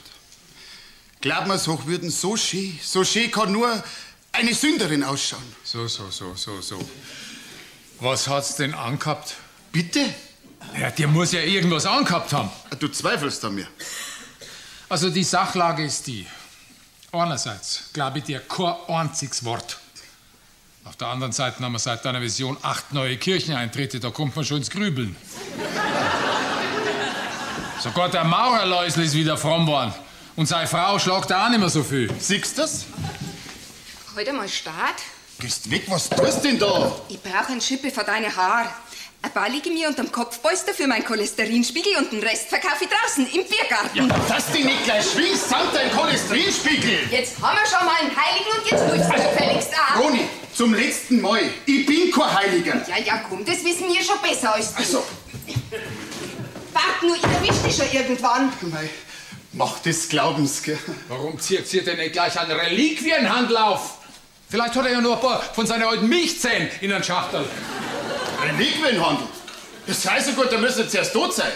Glaub mir's, Hochwürden, so schön kann nur eine Sünderin ausschauen. So. Was hat's denn angehabt? Bitte? Ja, der muss ja irgendwas angehabt haben. Du zweifelst an mir. Also die Sachlage ist die. Einerseits glaube ich dir kein einziges Wort. Auf der anderen Seite haben wir seit deiner Vision 8 neue Kircheneintritte, da kommt man schon ins Grübeln. Sogar der Maurerläusl ist wieder fromm worden. Und seine Frau schlagt auch nicht mehr so viel. Siehst du das? Halt einmal Start. Gehst weg, was tust du denn da? Ich brauche ein Schippe für deine Haare. Ein paar liege mir unterm Kopfpolster für meinen Cholesterinspiegel und den Rest verkaufe ich draußen im Biergarten. Ja, dass du nicht gleich schwingst, samt dein Cholesterinspiegel. Jetzt haben wir schon mal einen Heiligen und jetzt hilfst du gefälligst auch. Roni, zum letzten Mal. Ich bin kein Heiliger. Ja, ja, komm, das wissen wir schon besser als du. Also. Wart nur, ich erwisch dich schon irgendwann. Mei, Macht des Glaubens, gell? Warum zieht ihr denn nicht gleich einen Reliquienhandel auf? Vielleicht hat er ja nur ein paar von seinen alten Milchzähnen in einem Schachtel. Reliquienhandel? Das sei so gut, da müssen sie zuerst tot sein.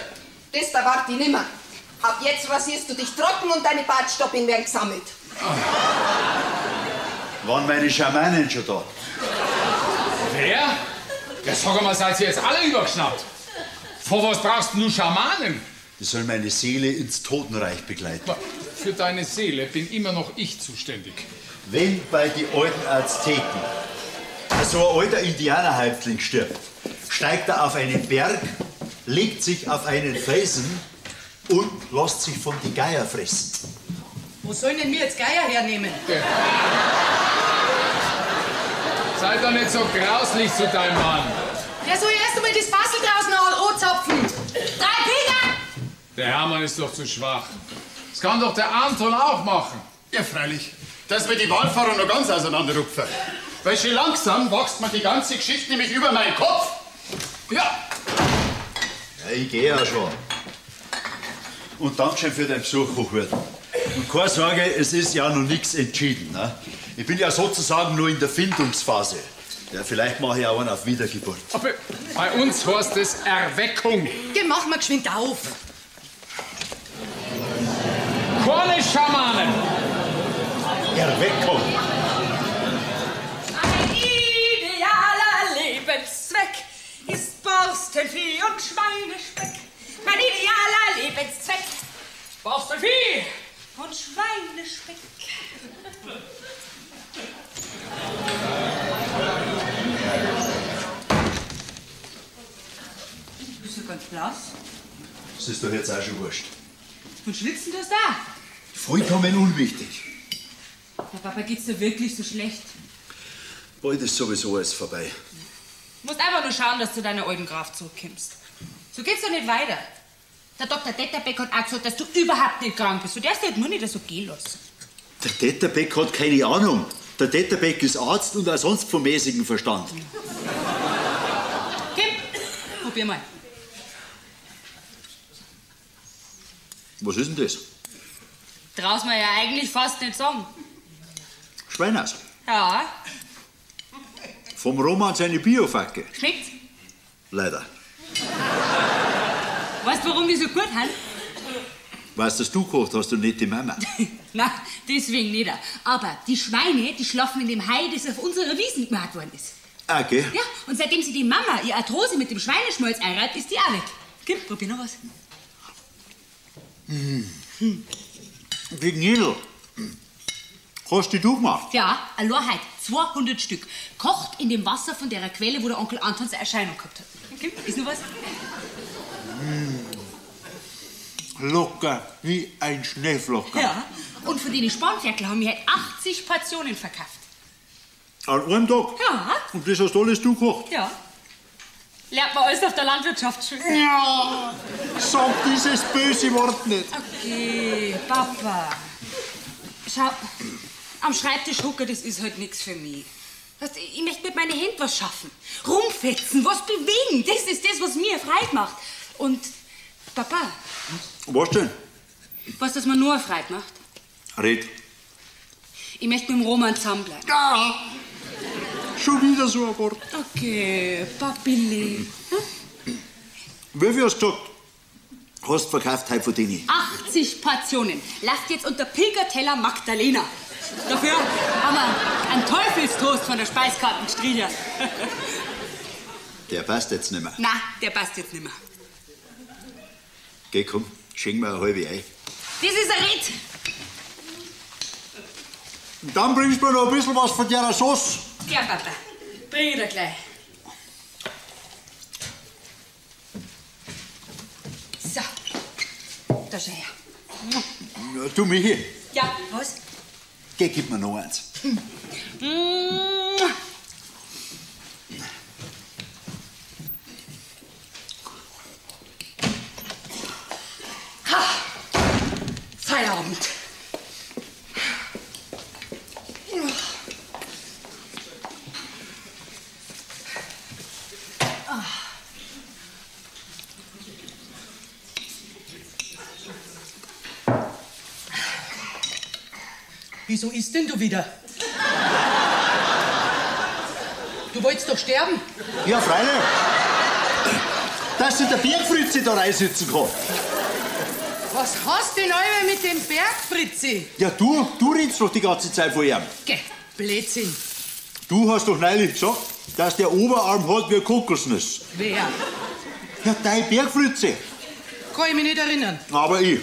Das da wart ich nimmer. Ab jetzt rasierst du dich trocken und deine Bartstoppeln werden gesammelt. Waren meine Schamanen schon da? Wer? Ja, sag mal, seid ihr jetzt alle übergeschnappt? Vor was brauchst du nur Schamanen? Die soll meine Seele ins Totenreich begleiten. Für deine Seele bin immer noch ich zuständig. Wenn bei den alten Azteken so ein alter Indianerhäuptling stirbt, steigt er auf einen Berg, legt sich auf einen Felsen und lässt sich von die Geier fressen. Wo sollen denn wir jetzt Geier hernehmen? Sei doch nicht so grauslich zu deinem Mann. Der soll erst einmal das Fassel draußen anzapfen. 3 Pilger! Der Hermann ist doch zu schwach. Das kann doch der Anton auch machen. Ja, freilich. Dass wir die Wahlfahrer noch ganz auseinanderrupfen. Weil schon langsam wächst mir die ganze Geschichte nämlich über meinen Kopf. Ja. Ja, ich geh ja schon. Und Dankeschön für deinen Besuch, Hochwürden. Und keine Sorge, es ist ja noch nichts entschieden. Ne? Ich bin ja sozusagen nur in der Findungsphase. Ja, vielleicht mache ich auch einen auf Wiedergeburt. Aber bei uns heißt es Erweckung. Geh, mach mal geschwind auf. Keine Schamanen. Erweckung. Ein idealer Lebenszweck ist Borstenvieh und Schweinespeck. Mein idealer Lebenszweck. Borstenvieh und Schweinespeck. Du bist ja ganz blass. Das ist doch jetzt auch schon wurscht. Und schwitzen tust du auch? Vollkommen unwichtig. Der Papa, geht's dir wirklich so schlecht? Bald ist sowieso alles vorbei. Du musst einfach nur schauen, dass du deiner alten Kraft zurückkommst. So geht's doch nicht weiter. Der Dr. Detterbeck hat auch gesagt, dass du überhaupt nicht krank bist. Du darfst dich halt nur nicht so gehen lassen. Der Detterbeck hat keine Ahnung. Der Detterbeck ist Arzt und auch sonst vom mäßigen Verstand. Gib, probier mal. Was ist denn das? Traust mir ja eigentlich fast nicht sagen. Schweinas. Ja. Vom Roman seine Biofacke. Schmeckt's? Leider. Weißt du, warum die so gut sind? Weißt du, dass du gekocht hast und nicht die Mama? Nein, deswegen nicht. Aber die Schweine, die schlafen in dem Hai, das auf unserer Wiesen gemacht worden ist. Ah, okay. Ja, und seitdem sie die Mama ihre Arthrose mit dem Schweineschmalz einreibt, ist die auch weg. Gib, probier noch was. Mmh. Die Gnädel. Hast du die gemacht? Ja, allein heute. 200 Stück. Kocht in dem Wasser von der Quelle, wo der Onkel Anton seine Erscheinung gehabt hat. Okay, ist noch was? Mmh. Locker wie ein Schneeflocker. Ja, und von den Spanferkel haben wir heute 80 Portionen verkauft. An einem Tag? Ja. Und das hast alles du gekocht? Ja. Lernt man alles auf der Landwirtschaftsschule. Ja, sag dieses böse Wort nicht. Okay, Papa. Schau, am Schreibtisch hocken, das ist halt nichts für mich. Weißt, ich möchte mit meinen Händen was schaffen. Rumfetzen, was bewegen. Das ist das, was mir Freude macht. Und, Papa. Was denn? Was, das mir nur Freude macht? Red. Ich möchte mit dem Roman zusammenbleiben. Ja. Schon wieder so ein Wort. Okay, Papili. Hm? Wie viel hast du gesagt? Hast verkauft heute von denen? 80 Portionen. Lasst jetzt unter Pilgerteller Magdalena. Dafür haben wir einen Teufelstoast von der Speiskarte gestrichen. Der passt jetzt nicht mehr. Nein, der passt jetzt nicht mehr. Geh, komm, schenk mir eine halbe ein. Das ist ein Red. Und dann bringst du mir noch ein bisschen was von der Sauce. Ja, Papa. Bring ich dir gleich. So, da schau her. Ja, du, Michi. Ja, was? Geh, gib mir noch eins. Ha! Feierabend. Wieso isst denn du wieder? Du wolltest doch sterben. Ja, freilich. Dass sich der Bergfritzi da reinsitzen kann. Was hast denn alle mit dem Bergfritzi? Ja, du redest doch die ganze Zeit von ihm. Geh, Blödsinn. Du hast doch neulich gesagt, dass der Oberarm hat wie eine Kokosnuss. Wer? Ja, dein Bergfritzi. Kann ich mich nicht erinnern. Aber ich.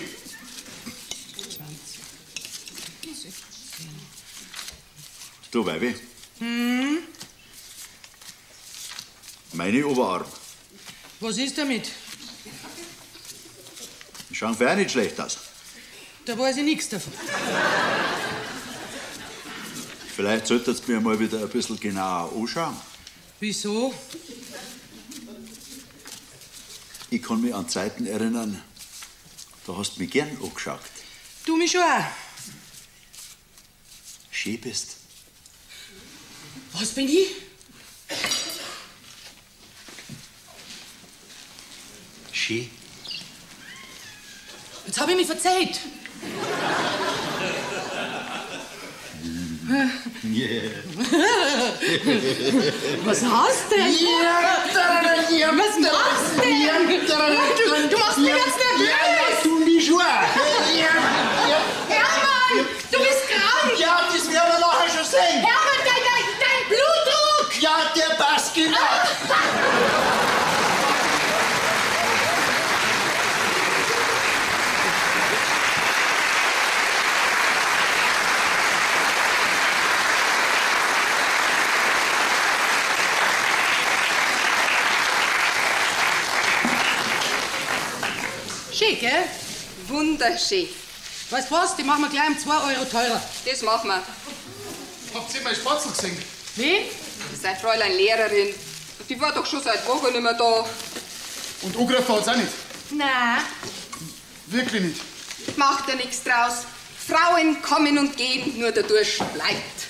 Du, Weibi. Hm? Meine Oberarm. Was ist damit? Schauen für auch nicht schlecht aus. Da weiß ich nichts davon. Vielleicht solltet ihr mir mal wieder ein bisschen genauer anschauen. Wieso? Ich kann mich an Zeiten erinnern, da hast du mich gern angeschaut. Du mich schon auch. Schön bist. Was bin ich? Schön. Jetzt hab ich mich verzählt. Yeah. Was hast du denn? Was machst du denn? Du machst mich ganz nervös. Ja, du mich schon. Hermann, du bist krank. Ja, das werden wir nachher schon sehen. Hermann, dein Blutdruck. Ja, der passt genau. Schön, gell? Wunderschön. Weißt du was? Die machen wir gleich um 2 Euro teurer. Das machen wir. Habt ihr meine Spatzel gesehen? Wen? Das ist eine Fräulein Lehrerin. Die war doch schon seit Wochen nicht mehr da. Und angerufen hat's auch nicht? Nein. Wirklich nicht? Macht ja nichts draus. Frauen kommen und gehen, nur der Durst bleibt.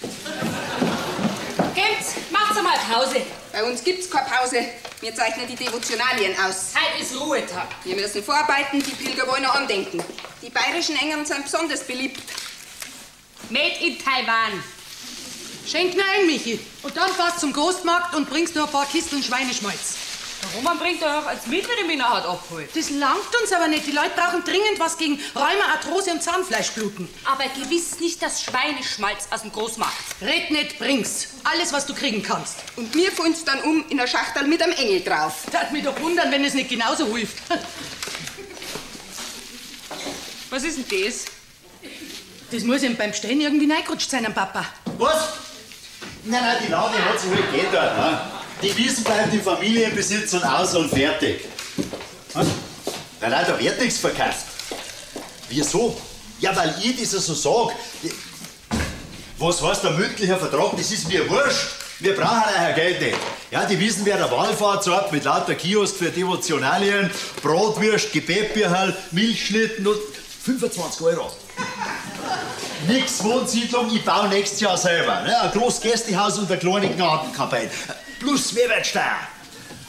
Geht's, macht's einmal Pause. Bei uns gibt's keine Pause. Wir zeichnen die Devotionalien aus. Heute ist Ruhetag. Wir müssen vorarbeiten, die Pilger wollen noch andenken. Die bayerischen Engern sind besonders beliebt. Made in Taiwan. Schenk mir ein, Michi. Und dann fahrst zum Großmarkt und bringst noch ein paar Kisteln Schweineschmalz. Der Roman bringt doch auch als mit, wenn er mich nachher abholt. Das langt uns aber nicht. Die Leute brauchen dringend was gegen Rheuma, Arthrose und Zahnfleischbluten. Aber gewiss nicht das Schweineschmalz aus dem Großmarkt. Red nicht, bring's. Alles, was du kriegen kannst. Und mir fallen's dann um in der Schachtel mit einem Engel drauf. Tat mich doch wundern, wenn es nicht genauso hilft. Was ist denn das? Das muss ihm beim Stehen irgendwie reingerutscht sein, am Papa. Was? Nein, nein, die Laune hat sich halt geändert. Ne? Die Wiesen bleibt im Familienbesitz und aus und fertig. Hm? Nein, nein, da wird nichts verkauft. Wieso? Ja, weil ich das so sag. Was heißt der mündliche Vertrag? Das ist mir wurscht. Wir brauchen euer Geld nicht. Ja, die Wiesen werden eine Wallfahrtsort mit lauter Kiosk für Devotionalien, Bratwürst, Gebetbücherl, Milchschnitten und 25 Euro. Nix Wohnsiedlung, ich baue nächstes Jahr selber. Ne? Ein großes Gästehaus und eine kleine Gnadenkapelle. Plus Mehrwertsteuer.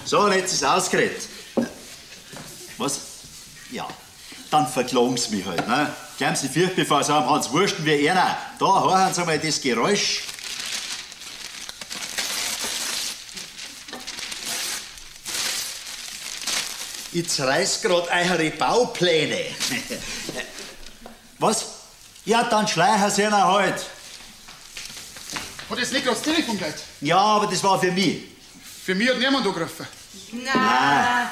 So, und jetzt ist ausgeredet. Was? Ja, dann verklagen sie mich halt. Ne? Glauben Sie, fürcht, bevor sie haben, Hans Wursten wie einer. Da hören Sie mal das Geräusch. Ich reiß grad eure Baupläne. Was? Ja, dann schleichen sie ihn halt. Hat jetzt nicht gerade das Telefon geleitet? Ja, aber das war für mich. Für mich hat niemand angerufen. Nein.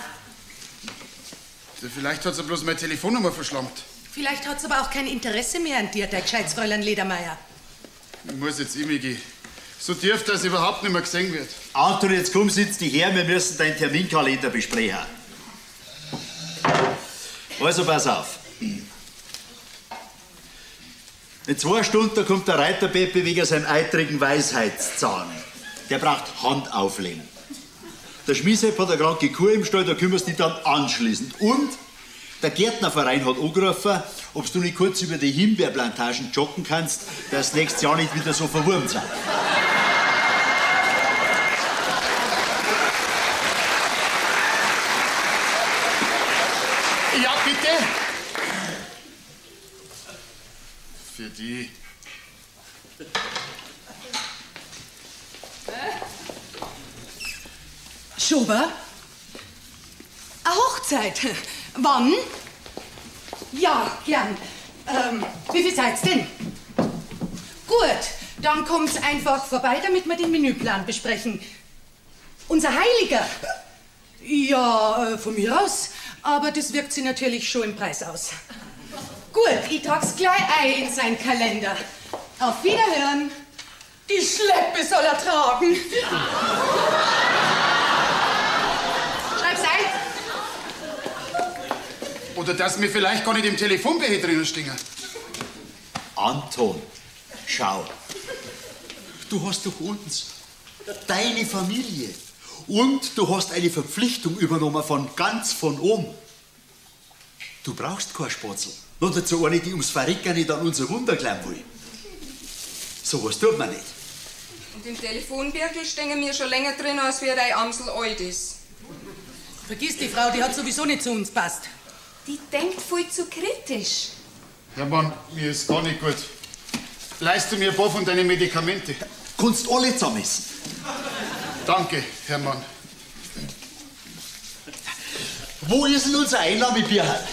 Vielleicht hat sie bloß meine Telefonnummer verschlammt. Vielleicht hat sie aber auch kein Interesse mehr an dir, dein gescheites Fräulein Ledermeier. Ich muss jetzt immer gehen. So tief, dass überhaupt nicht mehr gesehen wird. Anton, jetzt komm, sitz dich her, wir müssen deinen Terminkalender besprechen. Also pass auf. In 2 Stunden da kommt der Reiter-Pepe wegen seinem eitrigen Weisheitszahn. Der braucht Handauflegen. Der Schmiesepp hat eine kranke Kuh im Stall, da kümmerst du dich dann anschließend. Und der Gärtnerverein hat angerufen, ob du nicht kurz über die Himbeerplantagen joggen kannst, dass nächstes Jahr nicht wieder so verwurmt sind. Ja, bitte. Für die. Schober? Eine Hochzeit. Wann? Ja, gern. Wie viel seid's denn? Gut, dann kommt's einfach vorbei, damit wir den Menüplan besprechen. Unser Heiliger. Ja, von mir aus. Aber das wirkt sich natürlich schon im Preis aus. Gut, ich trag's gleich ein in seinen Kalender. Auf Wiederhören. Die Schleppe soll er tragen. Schreib's ein. Oder dass wir vielleicht gar nicht im Telefonbücher drinnen stehen. Anton, schau. Du hast doch uns, deine Familie. Und du hast eine Verpflichtung übernommen von ganz von oben. Du brauchst kein Spatzel. Noch dazu eine, die ums Verrecken nicht an unser Wunder glauben will. So was tut man nicht. Und im Telefonbirkel stehen wir schon länger drin, als wie dein Amsel alt ist. Vergiss die Frau, die hat sowieso nicht zu uns passt. Die denkt viel zu kritisch. Hermann, mir ist gar nicht gut. Leist du mir ein paar von deinen Medikamente? Kannst alle zusammen essen. Danke, Hermann. Wo ist denn unser Einnahmebierhall?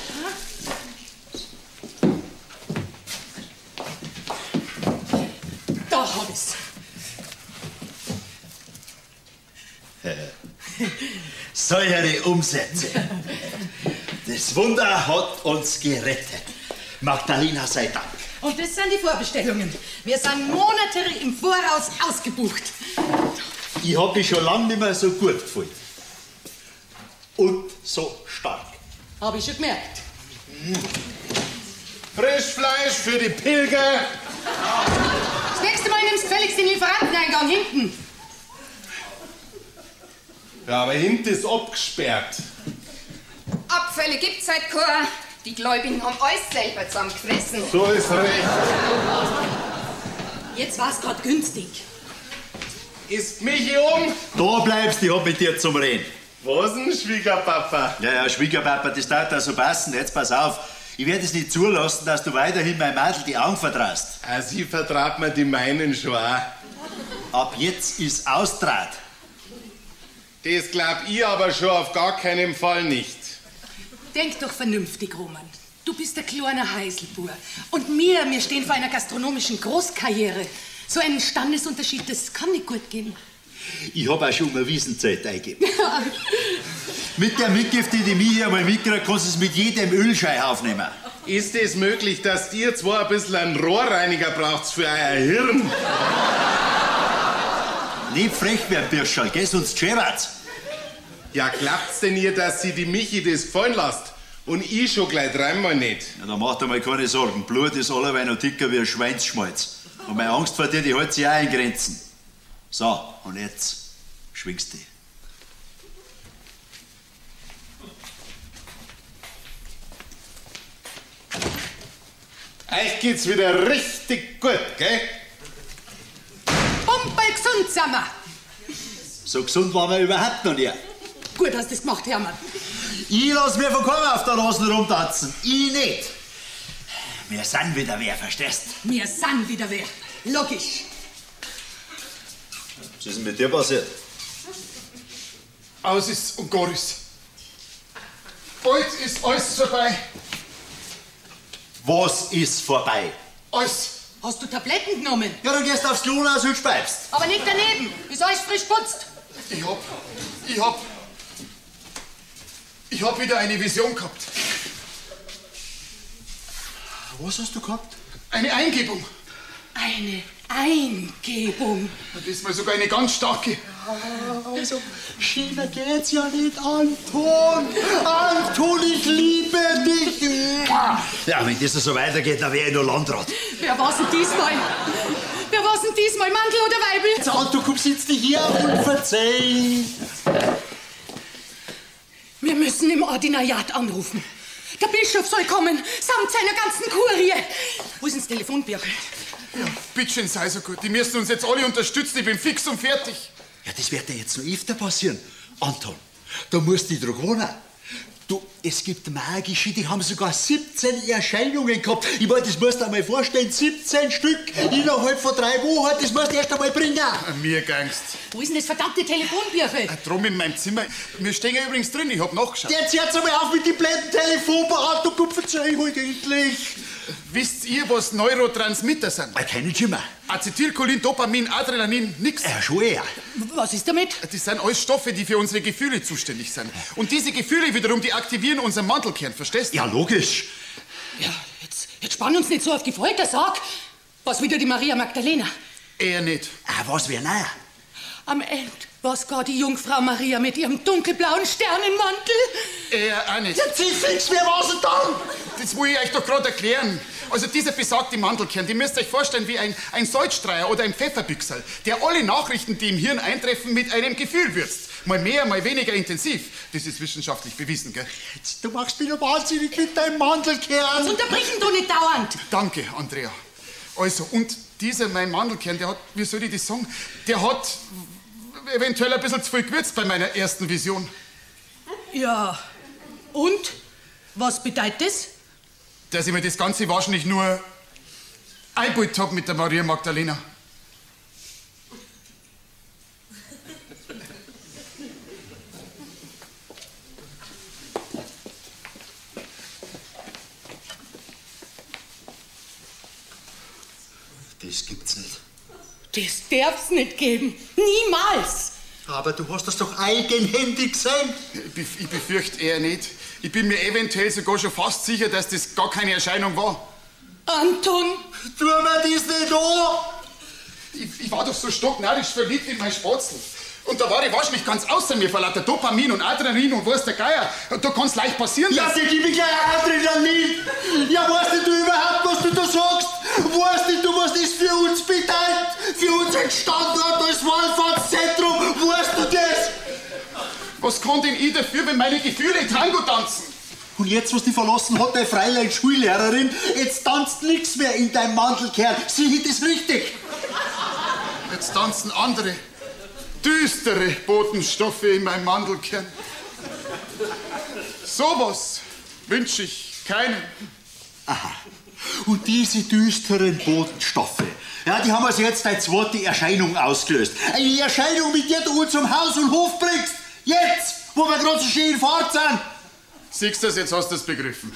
Da hab ich's. Solche Umsätze. Das Wunder hat uns gerettet. Magdalena sei Dank. Und das sind die Vorbestellungen. Wir sind Monate im Voraus ausgebucht. Ich hab mich schon lange nicht mehr so gut gefühlt. Und so stark. Hab ich schon gemerkt. Frischfleisch für die Pilger. Das nächste Mal nimmst du gefälligst den Lieferanteneingang hinten. Ja, aber hinten ist abgesperrt. Abfälle gibt's halt keine. Die Gläubigen haben alles selber zusammengefressen. So ist recht. Jetzt war's grad günstig. Ist Michi um? Da bleibst, ich hab mit dir zum Reden. Was denn, Schwiegerpapa? Ja, ja, Schwiegerpapa, das darf da so passen. Jetzt pass auf. Ich werde es nicht zulassen, dass du weiterhin meinem Madel die Augen vertraust. Ah, sie vertraut mir die meinen schon auch. Ab jetzt ist Austrat. Das glaub ich aber schon auf gar keinen Fall nicht. Denk doch vernünftig, Roman. Du bist der kleine Heiselbur. Und wir stehen vor einer gastronomischen Großkarriere. So ein Standesunterschied, das kann nicht gut gehen. Ich hab auch schon mal Wiesenzeit eingegeben. Mit der Mitgift, die ich hier einmal mitkriege, kannst du es mit jedem Ölschei aufnehmen. Ist es möglich, dass ihr zwar ein bisschen einen Rohrreiniger braucht für euer Hirn? Nicht frech werden, Birscherl, gell, sonst scherert's. Ja, glaubt's denn ihr, dass sie die Michi das gefallen lasst? Und ich schon gleich dreimal nicht. Ja, da macht einmal keine Sorgen. Blut ist alleweil noch dicker wie ein Schweinsschmalz. Und meine Angst vor dir, die hält sich auch in Grenzen. So, und jetzt schwingst dich. Euch geht's wieder richtig gut, gell? Pumperl gesund sind wir. So gesund waren wir überhaupt noch nie. Gut hast du das gemacht, Hermann. Ich lass mir von keinem auf der Nase rumtanzen. Ich nicht. Wir sind wieder wer, verstehst? Wir sind wieder wer. Logisch. Was ist denn mit dir passiert? Aus ist und gar ist. Bald ist alles vorbei. Was ist vorbei? Alles. Hast du Tabletten genommen? Ja, du gehst aufs Klo raus und speibst. Aber nicht daneben. Ist alles frisch putzt. Ich hab wieder eine Vision gehabt. Was hast du gehabt? Eine Eingebung. Eine Eingebung. Und diesmal sogar eine ganz starke. Also, schöner geht's ja nicht, Anton. Anton, ich liebe dich. Ja, wenn das so weitergeht, dann wäre ich nur Landrat. Wer war's denn diesmal? Wer war's denn diesmal, Mandel oder Weibel? Jetzt, Anton, komm, sitz dich hier und verzeih. Wir müssen im Ordinariat anrufen. Der Bischof soll kommen, samt seiner ganzen Kurie. Wo ist denn das Telefonbüchel? Ja, bitteschön, sei so gut. Die müssen uns jetzt alle unterstützen. Ich bin fix und fertig. Ja, das wird ja jetzt noch öfter passieren. Anton, da musst du dich dran gewöhnen. Du, es gibt magische, die haben sogar 17 Erscheinungen gehabt. Ich meine, das musst du dir einmal vorstellen, 17 Stück innerhalb von 3 Wochen, das musst du erst einmal bringen. Mir gangst. Wo ist denn das verdammte Telefonbüchel? Drum in meinem Zimmer. Wir stehen ja übrigens drin, ich hab nachgeschaut. Jetzt hört's einmal auf mit den blöden Telefonberatung, du verzeih heute endlich. Wisst ihr, was Neurotransmitter sind? Keine Schimmer. Acetylcholin, Dopamin, Adrenalin, nix. Ja, schon eher. Was ist damit? Das sind alles Stoffe, die für unsere Gefühle zuständig sind. Und diese Gefühle wiederum, die aktivieren unseren Mandelkern, verstehst du? Ja, logisch. Ja, jetzt spann uns nicht so auf die Folter, sag. Was wieder die Maria Magdalena? Eher nicht. Ah, was wär naja? Am Ende war's gar die Jungfrau Maria mit ihrem dunkelblauen Sternenmantel. Eher auch nicht. Ja, zieh fix, wer war's denn dann? Das will ich euch doch gerade erklären. Also dieser besagte Mandelkern, den müsst ihr euch vorstellen wie ein Salzstreier oder ein Pfefferbüchserl, der alle Nachrichten, die im Hirn eintreffen, mit einem Gefühl würzt. Mal mehr, mal weniger intensiv. Das ist wissenschaftlich bewiesen, gell? Jetzt, du machst mich doch wahnsinnig mit deinem Mandelkern. Jetzt unterbrechen du nicht dauernd. Danke, Andrea. Also, und dieser, mein Mandelkern, der hat, wie soll ich das sagen, der hat eventuell ein bisschen zu viel gewürzt bei meiner ersten Vision. Ja, und? Was bedeutet das? Dass ich mir das Ganze wahrscheinlich nur eingebildet hab mit der Maria Magdalena. Das gibt's nicht. Das darf's nicht geben. Niemals. Aber du hast das doch eigenhändig gesehen. Ich befürchte eher nicht. Ich bin mir eventuell sogar schon fast sicher, dass das gar keine Erscheinung war. Anton! Tu mir das nicht an! Ich war doch so stocknarisch verliebt in mein Spatzel. Und da war ich wahrscheinlich ganz außer mir vor lauter Dopamin und Adrenalin und weiß der Geier. Und da kann's leicht passieren, ja, dir gib ich gleich Adrenalin! Ja, weißt nicht du überhaupt, was du da sagst? Weißt nicht du, was das für uns bedeutet? Für unseren Standort als Wallfahrtszentrum? Weißt du das? Was kann denn ich dafür, wenn meine Gefühle Tango tanzen? Und jetzt, was die verlassen hat, deine Fräulein Schullehrerin, jetzt tanzt nichts mehr in deinem Mandelkern. Sieh ich das richtig? Jetzt tanzen andere, düstere Botenstoffe in meinem Mandelkern. Sowas wünsche ich keinem. Aha. Und diese düsteren Botenstoffe, ja, die haben also jetzt deine zweite Erscheinung ausgelöst. Eine Erscheinung, mit der du uns zum Haus und Hof bringst. Jetzt, wo wir gerade so schön in Fahrt sind. Siehst du das, jetzt hast du es begriffen.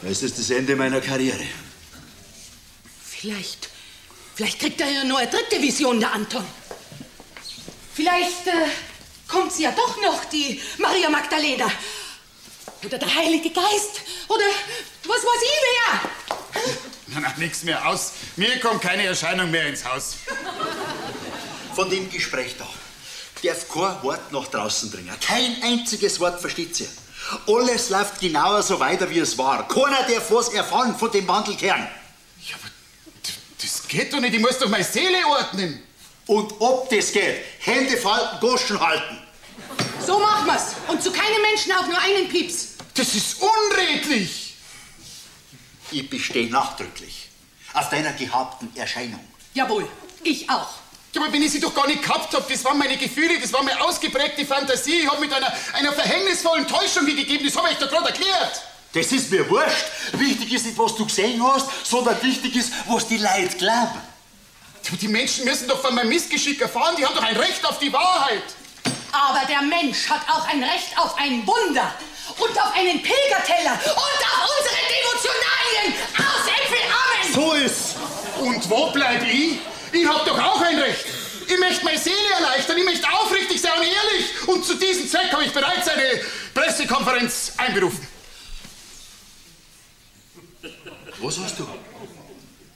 Das ist das Ende meiner Karriere. Vielleicht kriegt er ja noch eine dritte Vision, der Anton. Vielleicht kommt sie ja doch noch, die Maria Magdalena. Oder der Heilige Geist. Oder was weiß ich wer. Na, na, nix mehr aus. Mir kommt keine Erscheinung mehr ins Haus. Von dem Gespräch da darf kein Wort nach draußen dringen. Kein einziges Wort, versteht ihr? Alles läuft genauer so weiter, wie es war. Keiner darf was erfahren von dem Mandelkern. Ja, aber das geht doch nicht. Ich muss doch meine Seele ordnen. Und ob das geht, Hände falten, Goschen halten. So machen wir's. Und zu keinem Menschen auch nur einen Pieps. Das ist unredlich. Ich bestehe nachdrücklich auf deiner gehabten Erscheinung. Jawohl, ich auch. Ja, aber wenn ich sie doch gar nicht gehabt hab, das waren meine Gefühle, das war meine ausgeprägte Fantasie. Ich hab mit einer verhängnisvollen Täuschung gegeben, das hab ich doch gerade erklärt. Das ist mir wurscht. Wichtig ist nicht, was du gesehen hast, sondern wichtig ist, was die Leute glauben. Die Menschen müssen doch von meinem Missgeschick erfahren, die haben doch ein Recht auf die Wahrheit. Aber der Mensch hat auch ein Recht auf ein Wunder und auf einen Pilgerteller und auf unsere Devotionalien aus Äpfel. Amen. So ist. Und wo bleib ich? Ich hab doch auch ein Recht. Ich möchte meine Seele erleichtern, ich möchte aufrichtig sein und ehrlich. Und zu diesem Zweck habe ich bereits eine Pressekonferenz einberufen. Was hast du?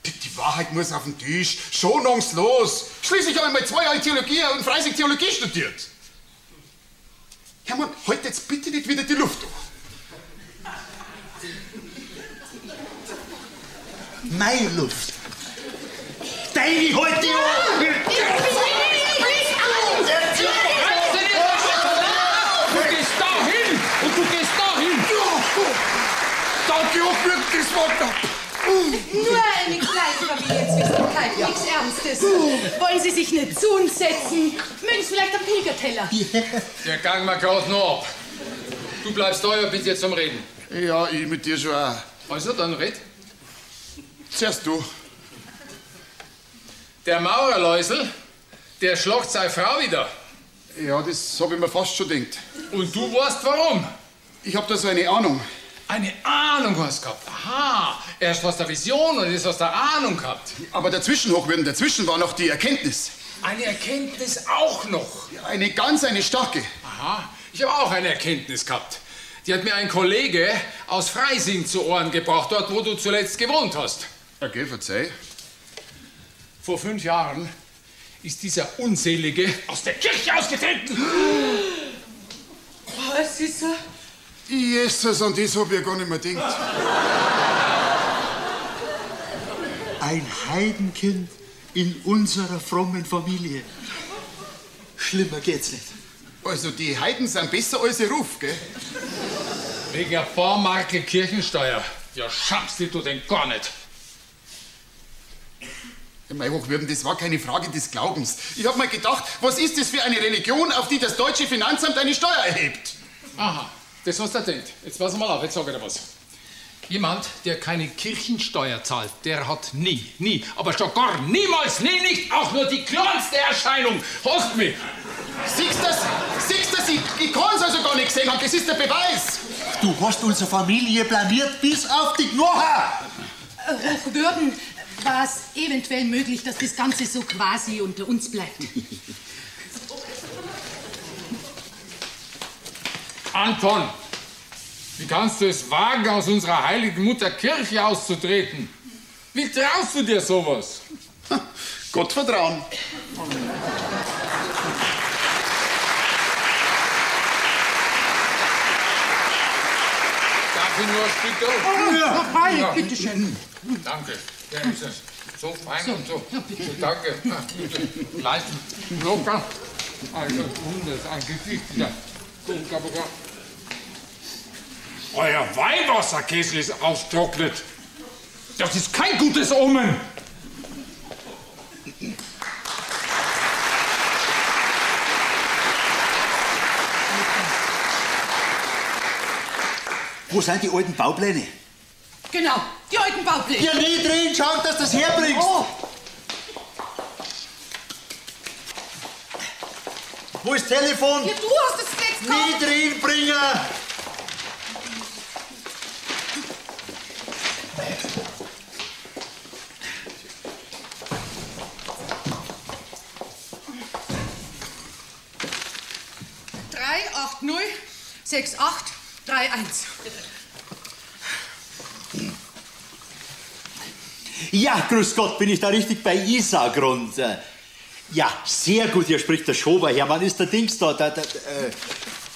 Die Wahrheit muss auf den Tisch, schonungslos. Schließlich habe ich mal 2 Jahre Theologie und Freising Theologie studiert. Hermann, halt jetzt bitte nicht wieder die Luft an. Meine Luft. Deine heute an! Du gehst dahin und du gehst dahin. Danke, das war knapp. Nur eine kleine Familienzwistigkeit, ja. Nichts Ernstes. Wollen Sie sich nicht zu uns setzen? Mögen Sie vielleicht am Pilgerteller? Der gang mal grad noch ab. Du bleibst da ja bitte zum Reden. Ja, ich mit dir schon auch. Also, dann red. Zuerst du. Der Maurerläusel, der schlagt seine Frau wieder. Ja, das hab ich mir fast schon gedacht. Und du weißt warum? Ich hab da so eine Ahnung. Eine Ahnung hast du gehabt? Aha, Erst hast du eine Vision und jetzt hast du eine Ahnung gehabt. Aber dazwischen, Hochwürden, dazwischen war noch die Erkenntnis. Eine Erkenntnis auch noch? Ja, eine ganz, eine starke. Aha, ich habe auch eine Erkenntnis gehabt. Die hat mir ein Kollege aus Freising zu Ohren gebracht, dort, wo du zuletzt gewohnt hast. Okay, verzeih. Vor 5 Jahren ist dieser Unselige aus der Kirche ausgetreten. Was ist er? Jesus, an das hab ich ja gar nicht mehr gedacht. Ein Heidenkind in unserer frommen Familie. Schlimmer geht's nicht. Also, die Heiden sind besser als ihr Ruf, gell? Wegen ein paar Marke Kirchensteuer. Ja, schamst dich du denn gar nicht. Ja, mei Hochwürden, das war keine Frage des Glaubens. Ich hab mir gedacht, was ist das für eine Religion, auf die das deutsche Finanzamt eine Steuer erhebt? Aha, das hast du gedacht. Jetzt pass mal auf, jetzt sag ich dir was. Jemand, der keine Kirchensteuer zahlt, der hat nie, nie, aber schon gar niemals, nie, nicht auch nur die kleinste Erscheinung. Hast mich! Siehst du das? Siehst du das? Ich kann's also gar nicht gesehen haben, das ist der Beweis! Du hast unsere Familie blamiert bis auf die Knochen! Hochwürden, war es eventuell möglich, dass das Ganze so quasi unter uns bleibt? Anton, wie kannst du es wagen, aus unserer heiligen Mutter Kirche auszutreten? Wie traust du dir sowas? Gott vertrauen. Darf ich nur ein Stück da? Ja, freilich, bitteschön. Danke. Ja, ist das so fein so, und so. Ja, bitte. So, danke. Leicht, locker. Also, ein Gesicht wieder. Euer Weihwasserkessel ist austrocknet. Das ist kein gutes Omen. Wo sind die alten Baupläne? Genau, die alten Baupläne. Ja, nie drin, schau, dass du das herbringst. Oh. Wo ist das Telefon? Ja, du hast es jetzt gehabt. Nie drin, bringen. Sechs, 8, 3, 1. Ja, grüß Gott, bin ich da richtig bei Isargrund? Ja, sehr gut, hier spricht der Schober. Hermann, ist der Dings da? Der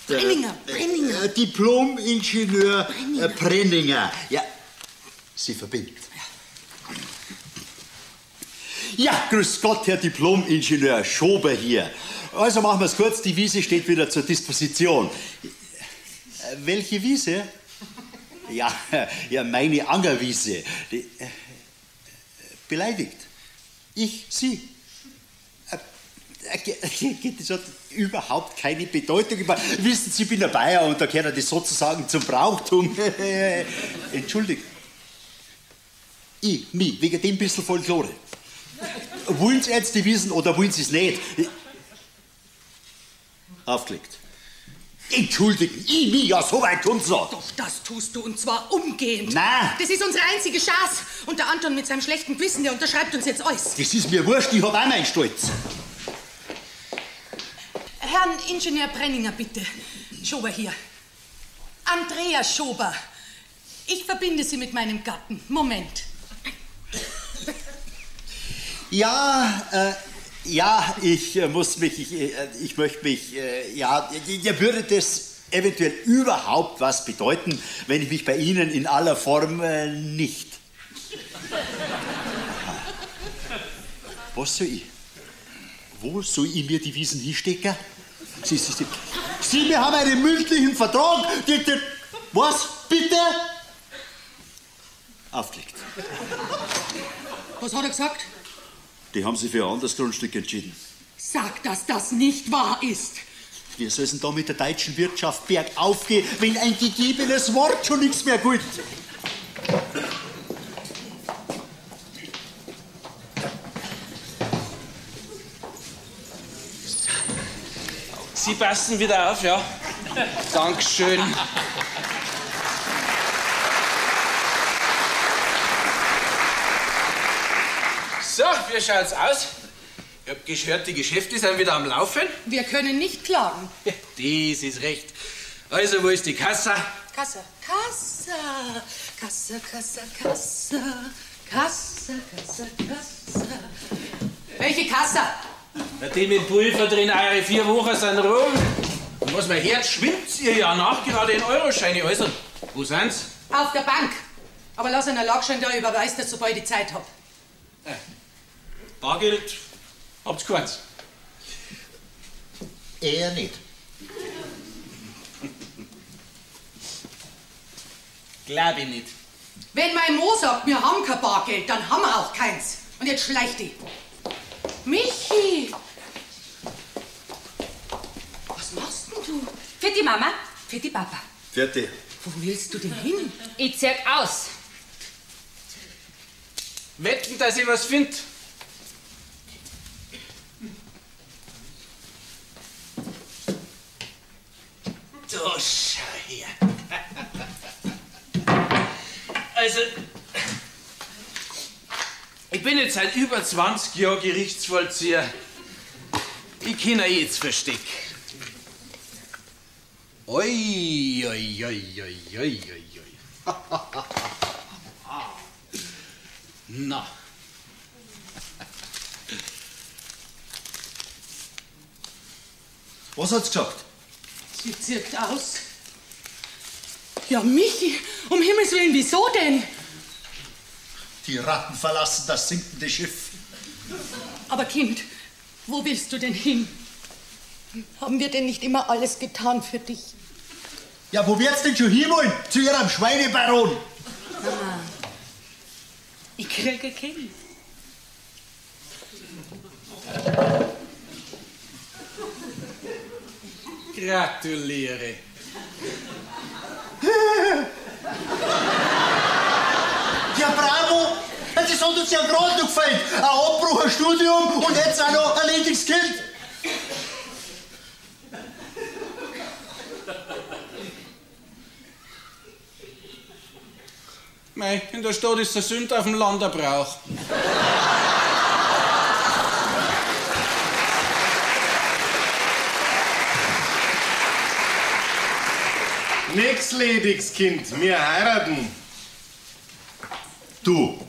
Brenninger, Brenninger. Diplom-Ingenieur Brenninger. Brenninger. Ja, sie verbindet. Ja, grüß Gott, Herr Diplom-Ingenieur Schober hier. Also machen wir es kurz, die Wiese steht wieder zur Disposition. Welche Wiese? Ja, ja, meine Angerwiese. Die, beleidigt. Ich, sie. Das hat überhaupt keine Bedeutung. Wissen Sie, ich bin ein Bayer und da gehört das sozusagen zum Brauchtum. Entschuldigt. Ich, mich, wegen dem bisschen Folklore. Wollen Sie jetzt die Wiesen oder wollen Sie es nicht? Aufgelegt. Entschuldigen, ich, mich, ja, so weit kommt's noch. Doch, das tust du und zwar umgehend. Nein. Das ist unsere einzige Chance. Und der Anton mit seinem schlechten Gewissen, der unterschreibt uns jetzt alles. Das ist mir wurscht, ich hab auch meinen Stolz. Herrn Ingenieur Brenninger, bitte. Schober hier. Andrea Schober. Ich verbinde Sie mit meinem Gatten. Moment. Ja, ja, ich muss mich, ich möchte mich, ja, würde das eventuell überhaupt was bedeuten, wenn ich mich bei Ihnen in aller Form nicht. Was soll ich? Wo soll ich mir die Wiesen hinstecken? Sie, wir haben einen mündlichen Vertrag. Was, bitte? Aufgelegt. Was hat er gesagt? Die haben sich für ein anderes Grundstück entschieden. Sag, dass das nicht wahr ist. Wie soll es denn da mit der deutschen Wirtschaft bergauf gehen, wenn ein gegebenes Wort schon nichts mehr gilt? Sie passen wieder auf, ja? Dankeschön. So, wie schaut's aus? Ich hab gehört, die Geschäfte sind wieder am Laufen. Wir können nicht klagen. Das ist recht. Also, wo ist die Kassa? Kasse, Kasse, Kasse, Kasse, Kasse, Kasse, Kasse, Kasse. Welche Kasse? Na, die mit Pulver drin, eure 4 Wochen sind rum. Und was mein Herz schwimmt ihr ja nachgerade in Euroscheine. Also, wo sind's? Auf der Bank. Aber lass einen Lagschein da, ich überweis das, sobald ich Zeit hab. Bargeld habt's keins. Eher nicht. Glaub ich nicht. Wenn mein Mo sagt, wir haben kein Bargeld, dann haben wir auch keins. Und jetzt schleicht die. Michi! Was machst denn du? Für die Mama, für die Papa. Für die. Wo willst du denn hin? Ich zeig aus. Wetten, dass ich was find. Da, schau her. Also, ich bin jetzt seit über 20 Jahren Gerichtsvollzieher. Ich kenne jetzt Versteck. Oi, oi, oi, oi, oi, oi. Na. Was hat's gesagt? Sie zirkt aus. Ja, Michi, um Himmels Willen, wieso denn? Die Ratten verlassen das sinkende Schiff. Aber Kind, wo willst du denn hin? Haben wir denn nicht immer alles getan für dich? Ja, wo wird's denn schon hinwollen? Zu ihrem Schweinebaron! Mama, ich krieg ein Kind. Gratuliere. Ja, bravo! Das hat uns ja gerade noch gefällt. Ein Abbruch, ein Studium und jetzt auch noch ein lediges Kind. Mei, in der Stadt ist der Sünd auf dem Land ein Brauch. Nix, lediges Kind, wir heiraten. Du,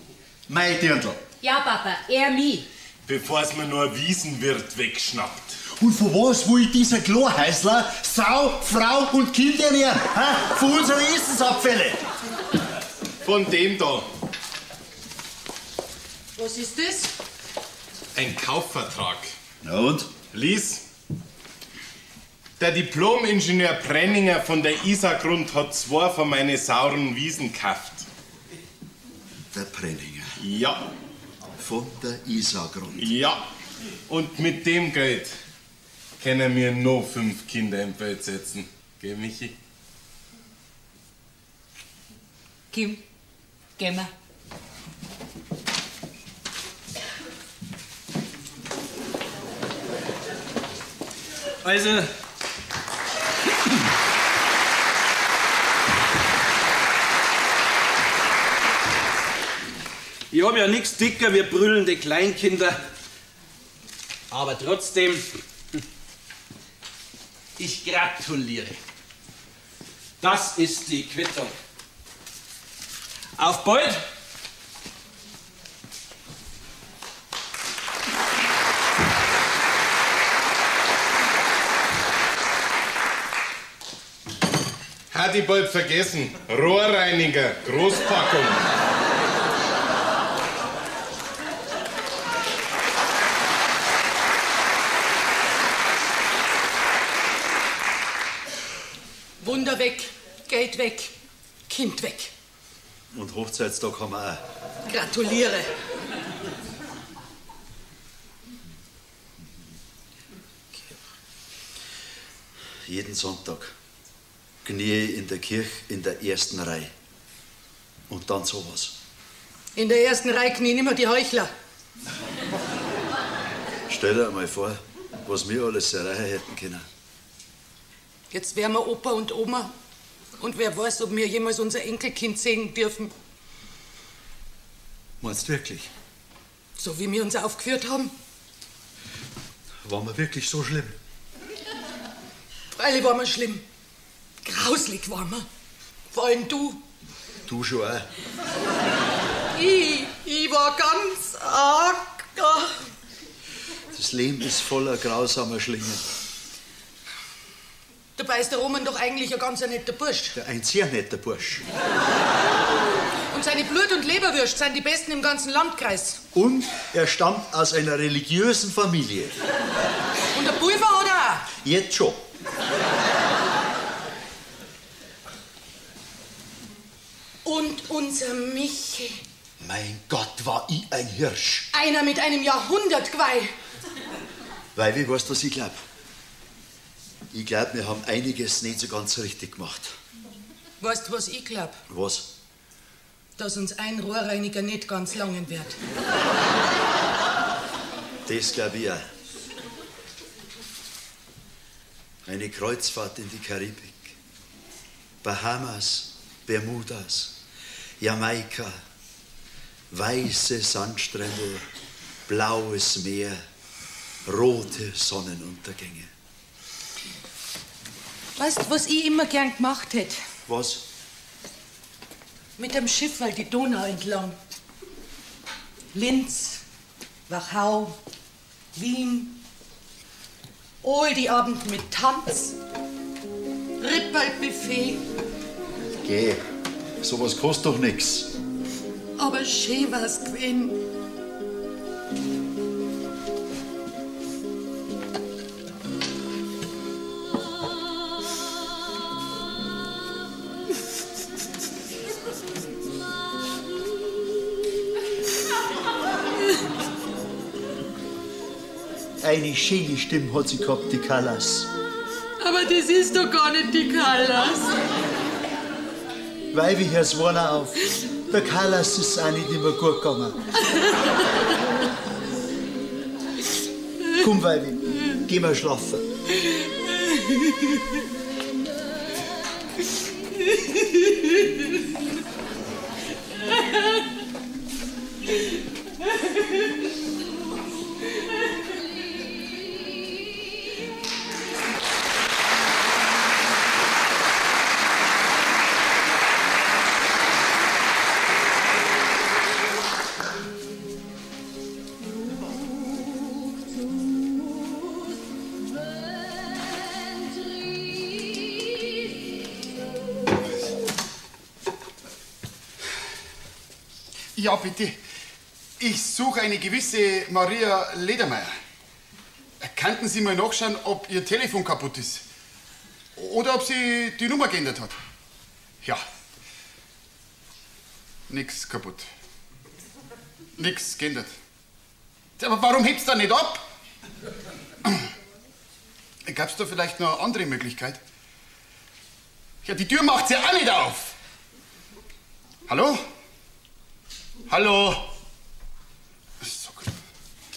mein Dirndl. Ja, Papa, er mich. Bevor's mir nur Wiesenwirt wegschnappt. Und von was will dieser Chlorheißler Sau, Frau und Kind ernähren? Ha? Von unseren Essensabfälle. Von dem da. Was ist das? Ein Kaufvertrag. Na und? Lies. Der Diplom-Ingenieur Prenninger von der Isargrund hat 2 von meinen sauren Wiesen gekauft. Der Prenninger? Ja. Von der Isargrund? Ja. Und mit dem Geld können wir noch 5 Kinder im Feld setzen. Gell, Michi? Kim, geh mal. Also, ich hab ja nix dicker wie brüllende Kleinkinder. Aber trotzdem, ich gratuliere. Das ist die Quittung. Auf bald! Hat ich bald vergessen. Rohrreiniger, Großpackung. Wunder weg, Geld weg, Kind weg. Und Hochzeitstag haben wir auch. Gratuliere. Jeden Sonntag knie ich in der Kirche in der ersten Reihe. Und dann sowas. In der ersten Reihe knien immer die Heuchler. Stell dir einmal vor, was wir alles erreichen hätten können. Jetzt wären wir Opa und Oma. Und wer weiß, ob wir jemals unser Enkelkind sehen dürfen. Meinst du wirklich? So wie wir uns aufgeführt haben. War mir wirklich so schlimm? Freilich war mir schlimm. Grauslig war mir. Vor allem du. Du schon auch. Ich war ganz arg. Das Leben ist voller grausamer Schlingen. Dabei ist der Roman doch eigentlich ein ganz netter Bursch. Ja, ein sehr netter Bursch. Und seine Blut- und Leberwürst sind die besten im ganzen Landkreis. Und er stammt aus einer religiösen Familie. Und der Pulver hat er auch. Jetzt schon. Und unser Michi. Mein Gott, war ich ein Hirsch. Einer mit einem Jahrhundertgeweih. Weil, wie weißt du, was ich glaub? Ich glaub, wir haben einiges nicht so ganz richtig gemacht. Weißt du, was ich glaub? Was? Dass uns ein Rohrreiniger nicht ganz langen wird. Das glaub ich auch. Eine Kreuzfahrt in die Karibik. Bahamas, Bermudas, Jamaika. Weiße Sandstrände, blaues Meer, rote Sonnenuntergänge. Weißt du, was ich immer gern gemacht hätte? Was? Mit dem Schiff weil die Donau entlang. Linz, Wachau, Wien. All die Abend mit Tanz, Ripperlbuffet. Geh, sowas kostet doch nix. Aber schön war's gewesen. Eine schöne Stimme hat sie gehabt, die Callas. Aber das ist doch gar nicht die Callas. Weibi, hör's Warner auf. Der Callas ist auch nicht immer gut gegangen. Komm, Weibi, geh mal schlafen. Ja, bitte. Ich suche eine gewisse Maria Ledermeier. Könnten Sie mal nachschauen, ob Ihr Telefon kaputt ist? Oder ob sie die Nummer geändert hat? Ja. Nix kaputt. Nix geändert. Aber warum hebt's dann nicht ab? Gab's da vielleicht noch eine andere Möglichkeit? Ja, die Tür macht's ja auch nicht auf. Hallo? Hallo?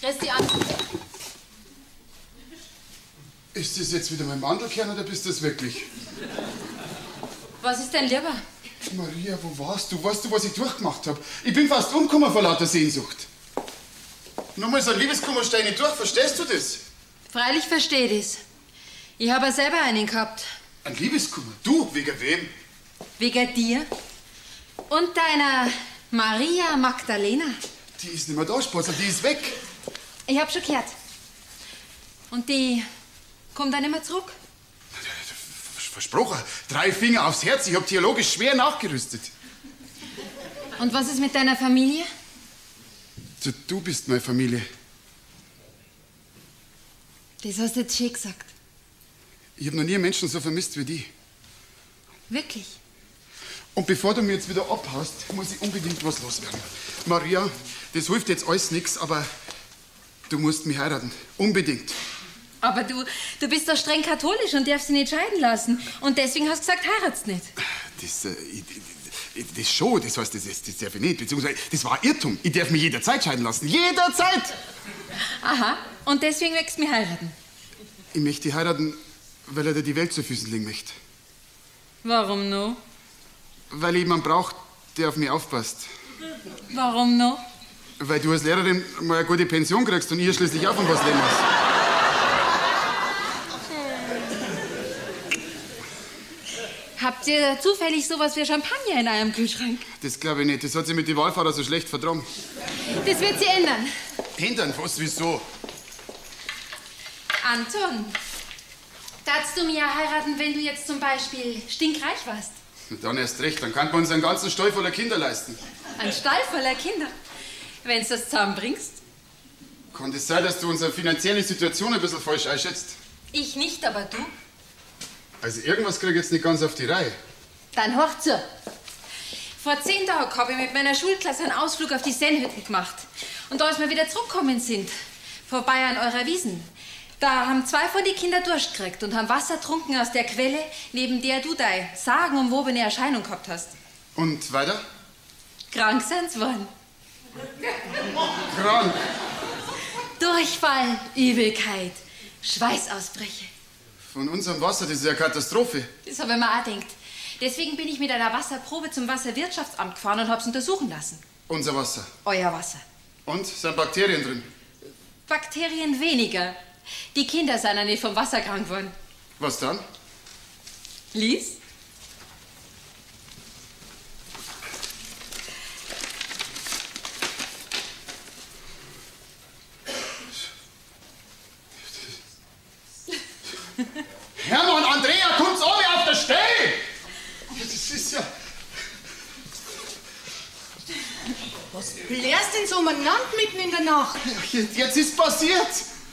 Christian. Ist das jetzt wieder mein Mandelkern oder bist das wirklich? Was ist denn lieber? Maria, wo warst du? Weißt du, was ich durchgemacht habe? Ich bin fast umgekommen vor lauter Sehnsucht. Nur mal so ein Liebeskummer stehe ich nicht durch, verstehst du das? Freilich verstehe ich das. Ich habe ja selber einen gehabt. Ein Liebeskummer? Du? Wegen wem? Wegen dir und deiner Maria Magdalena. Die ist nicht mehr da, Spotzel, die ist weg. Ich hab schon gehört. Und die kommt dann nicht mehr zurück. Versprochen, 3 Finger aufs Herz, ich hab theologisch schwer nachgerüstet. Und was ist mit deiner Familie? Du bist meine Familie. Das hast du jetzt schön gesagt. Ich hab noch nie einen Menschen so vermisst wie die. Wirklich? Und bevor du mir jetzt wieder abhaust, muss ich unbedingt was loswerden. Maria, das hilft jetzt alles nix, aber du musst mich heiraten. Unbedingt. Aber du bist doch streng katholisch und darfst dich nicht scheiden lassen. Und deswegen hast du gesagt, heiratst nicht. Das schon, das heißt, das darf ich nicht. Beziehungsweise, das war ein Irrtum. Ich darf mich jederzeit scheiden lassen. Jederzeit! Aha, und deswegen möchtest du mich heiraten? Ich möchte dich heiraten, weil er dir die Welt zu Füßen legen möchte. Warum noch? Weil ich jemanden brauche, der auf mich aufpasst. Warum noch? Weil du als Lehrerin mal eine gute Pension kriegst und ihr schließlich auch von was leben muss. Habt ihr zufällig sowas wie Champagner in eurem Kühlschrank? Das glaube ich nicht. Das hat sie mit den Wahlfahrer so schlecht vertragen. Das wird sie ändern. Ändern? Was? Wieso? Anton, darfst du mir heiraten, wenn du jetzt zum Beispiel stinkreich warst? Dann erst recht. Dann kann man uns einen ganzen Stall voller Kinder leisten. Ein Stall voller Kinder? Wenn du das zusammenbringst. Kann das sein, dass du unsere finanzielle Situation ein bisschen falsch einschätzt? Ich nicht, aber du. Also irgendwas krieg ich jetzt nicht ganz auf die Reihe. Dann horch zu. Vor 10 Tagen habe ich mit meiner Schulklasse einen Ausflug auf die Sennhütten gemacht. Und da, als wir wieder zurückgekommen sind, vorbei an eurer Wiesen, da haben 2 von den Kindern Durst gekriegt und haben Wasser getrunken aus der Quelle, neben der du deine sagenumwobene Erscheinung gehabt hast. Und weiter? Krank sind's worden. Krank? Durchfall, Übelkeit, Schweißausbrüche. Von unserem Wasser, das ist ja eine Katastrophe. Das habe ich mir auch gedacht. Deswegen bin ich mit einer Wasserprobe zum Wasserwirtschaftsamt gefahren und hab's untersuchen lassen. Unser Wasser? Euer Wasser. Und? Sind Bakterien drin? Bakterien weniger. Die Kinder sind ja nicht vom Wasser krank geworden. Was dann? Lies? Hermann, Andrea, kommt's alle auf der Stelle! Das ist ja... Was blärst denn so umeinander mitten in der Nacht? Jetzt ist passiert.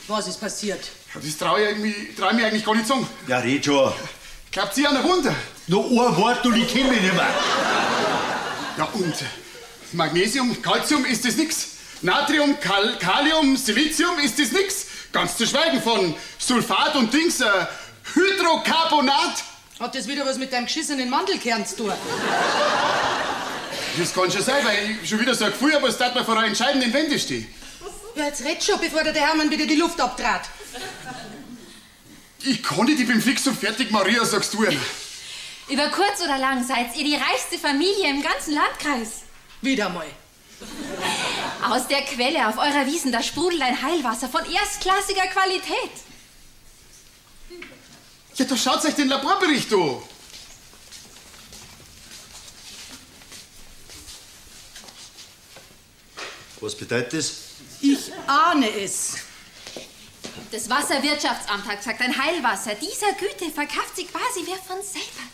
Was ist passiert? Das trau ich mir eigentlich gar nicht sagen. Ja, red schon. Glaubt ihr an ein Wunder? Nur ein Wort und ich kenn mich nicht mehr. Ja und? Magnesium, Calcium ist das nix. Natrium, Kalium, Silizium ist das nix. Ganz zu schweigen von Sulfat und Dings, Hydrocarbonat. Hat das wieder was mit deinem geschissenen Mandelkern zu tun? Das kann schon sein, weil ich schon wieder so ein Gefühl habe, als dass man vor einer entscheidenden Wende stehe. Ja, jetzt red schon, bevor der Hermann wieder die Luft abtrat. Ich kann nicht, ich bin fix und fertig, Maria, sagst du. Über kurz oder lang seid ihr die reichste Familie im ganzen Landkreis. Wieder mal. Aus der Quelle auf eurer Wiesen, da sprudelt ein Heilwasser von erstklassiger Qualität. Ja, da schaut euch den Laborbericht an. Was bedeutet das? Ich ahne es. Das Wasserwirtschaftsamt hat gesagt, ein Heilwasser dieser Güte verkauft sich quasi wer von selber.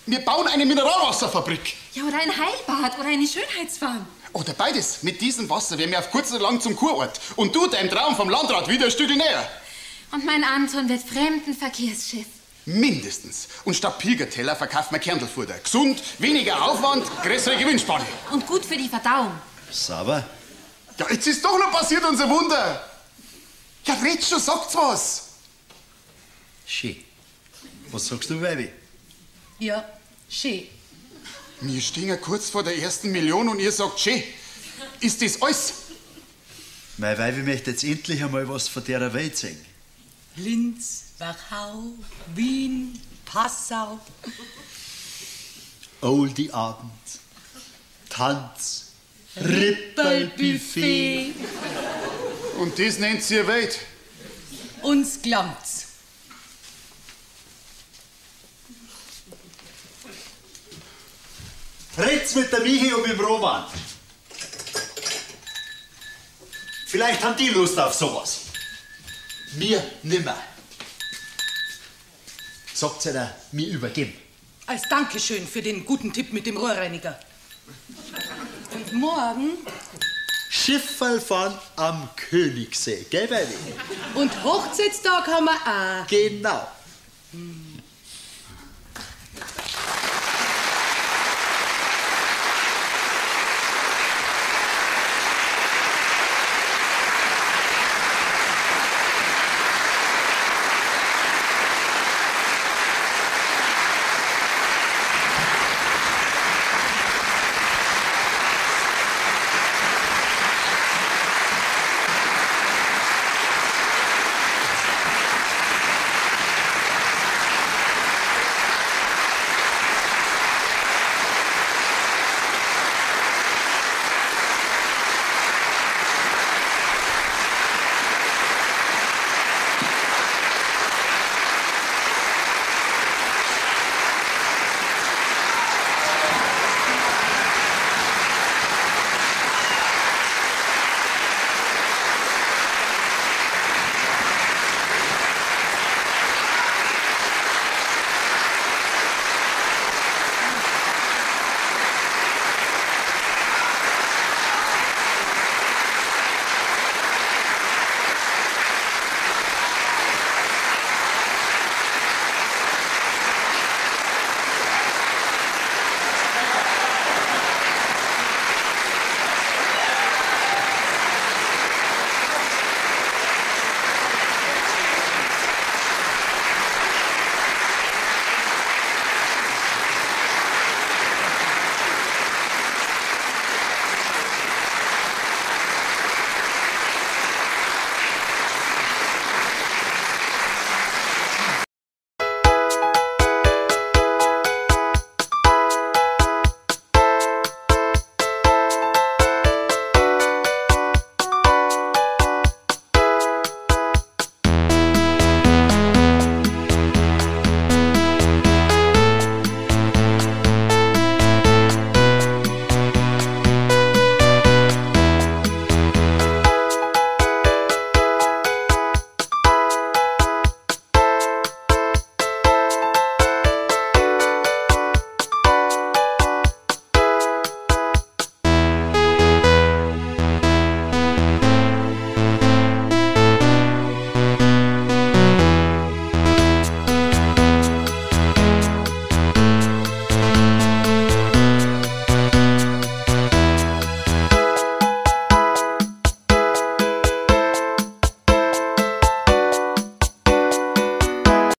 Wir bauen eine Mineralwasserfabrik. Ja, oder ein Heilbad oder eine Schönheitsfarm. Oder beides. Mit diesem Wasser wären wir auf kurz oder lang zum Kurort. Und du deinem Traum vom Landrat wieder ein Stück näher. Und mein Anton wird Fremdenverkehrschef. Mindestens. Und statt Pilgerteller verkauft man Kerntelfutter. Gesund, weniger Aufwand, größere Gewinnspanne. Und gut für die Verdauung. Sauber. Ja, jetzt ist doch noch passiert unser Wunder. Ja, red schon, sagt's was. Schön. Was sagst du, Baby? Ja, schön. Wir stehen ja kurz vor der ersten Million und ihr sagt schön. Ist das alles? Mein Weibi möchte jetzt endlich einmal was von der Welt sehen. Linz, Wachau, Wien, Passau. Oldie Abend, Tanz, Rippelbuffet. Und das nennt sie Welt. Uns glaubt's. Red's mit der Michi und mit dem Roman. Vielleicht haben die Lust auf sowas. Mir nimmer. Sagt's einer, mir übergeben. Als Dankeschön für den guten Tipp mit dem Rohrreiniger. Und morgen? Schifferl fahren am Königssee, gell, Baby? Und Hochzeitstag haben wir auch. Genau.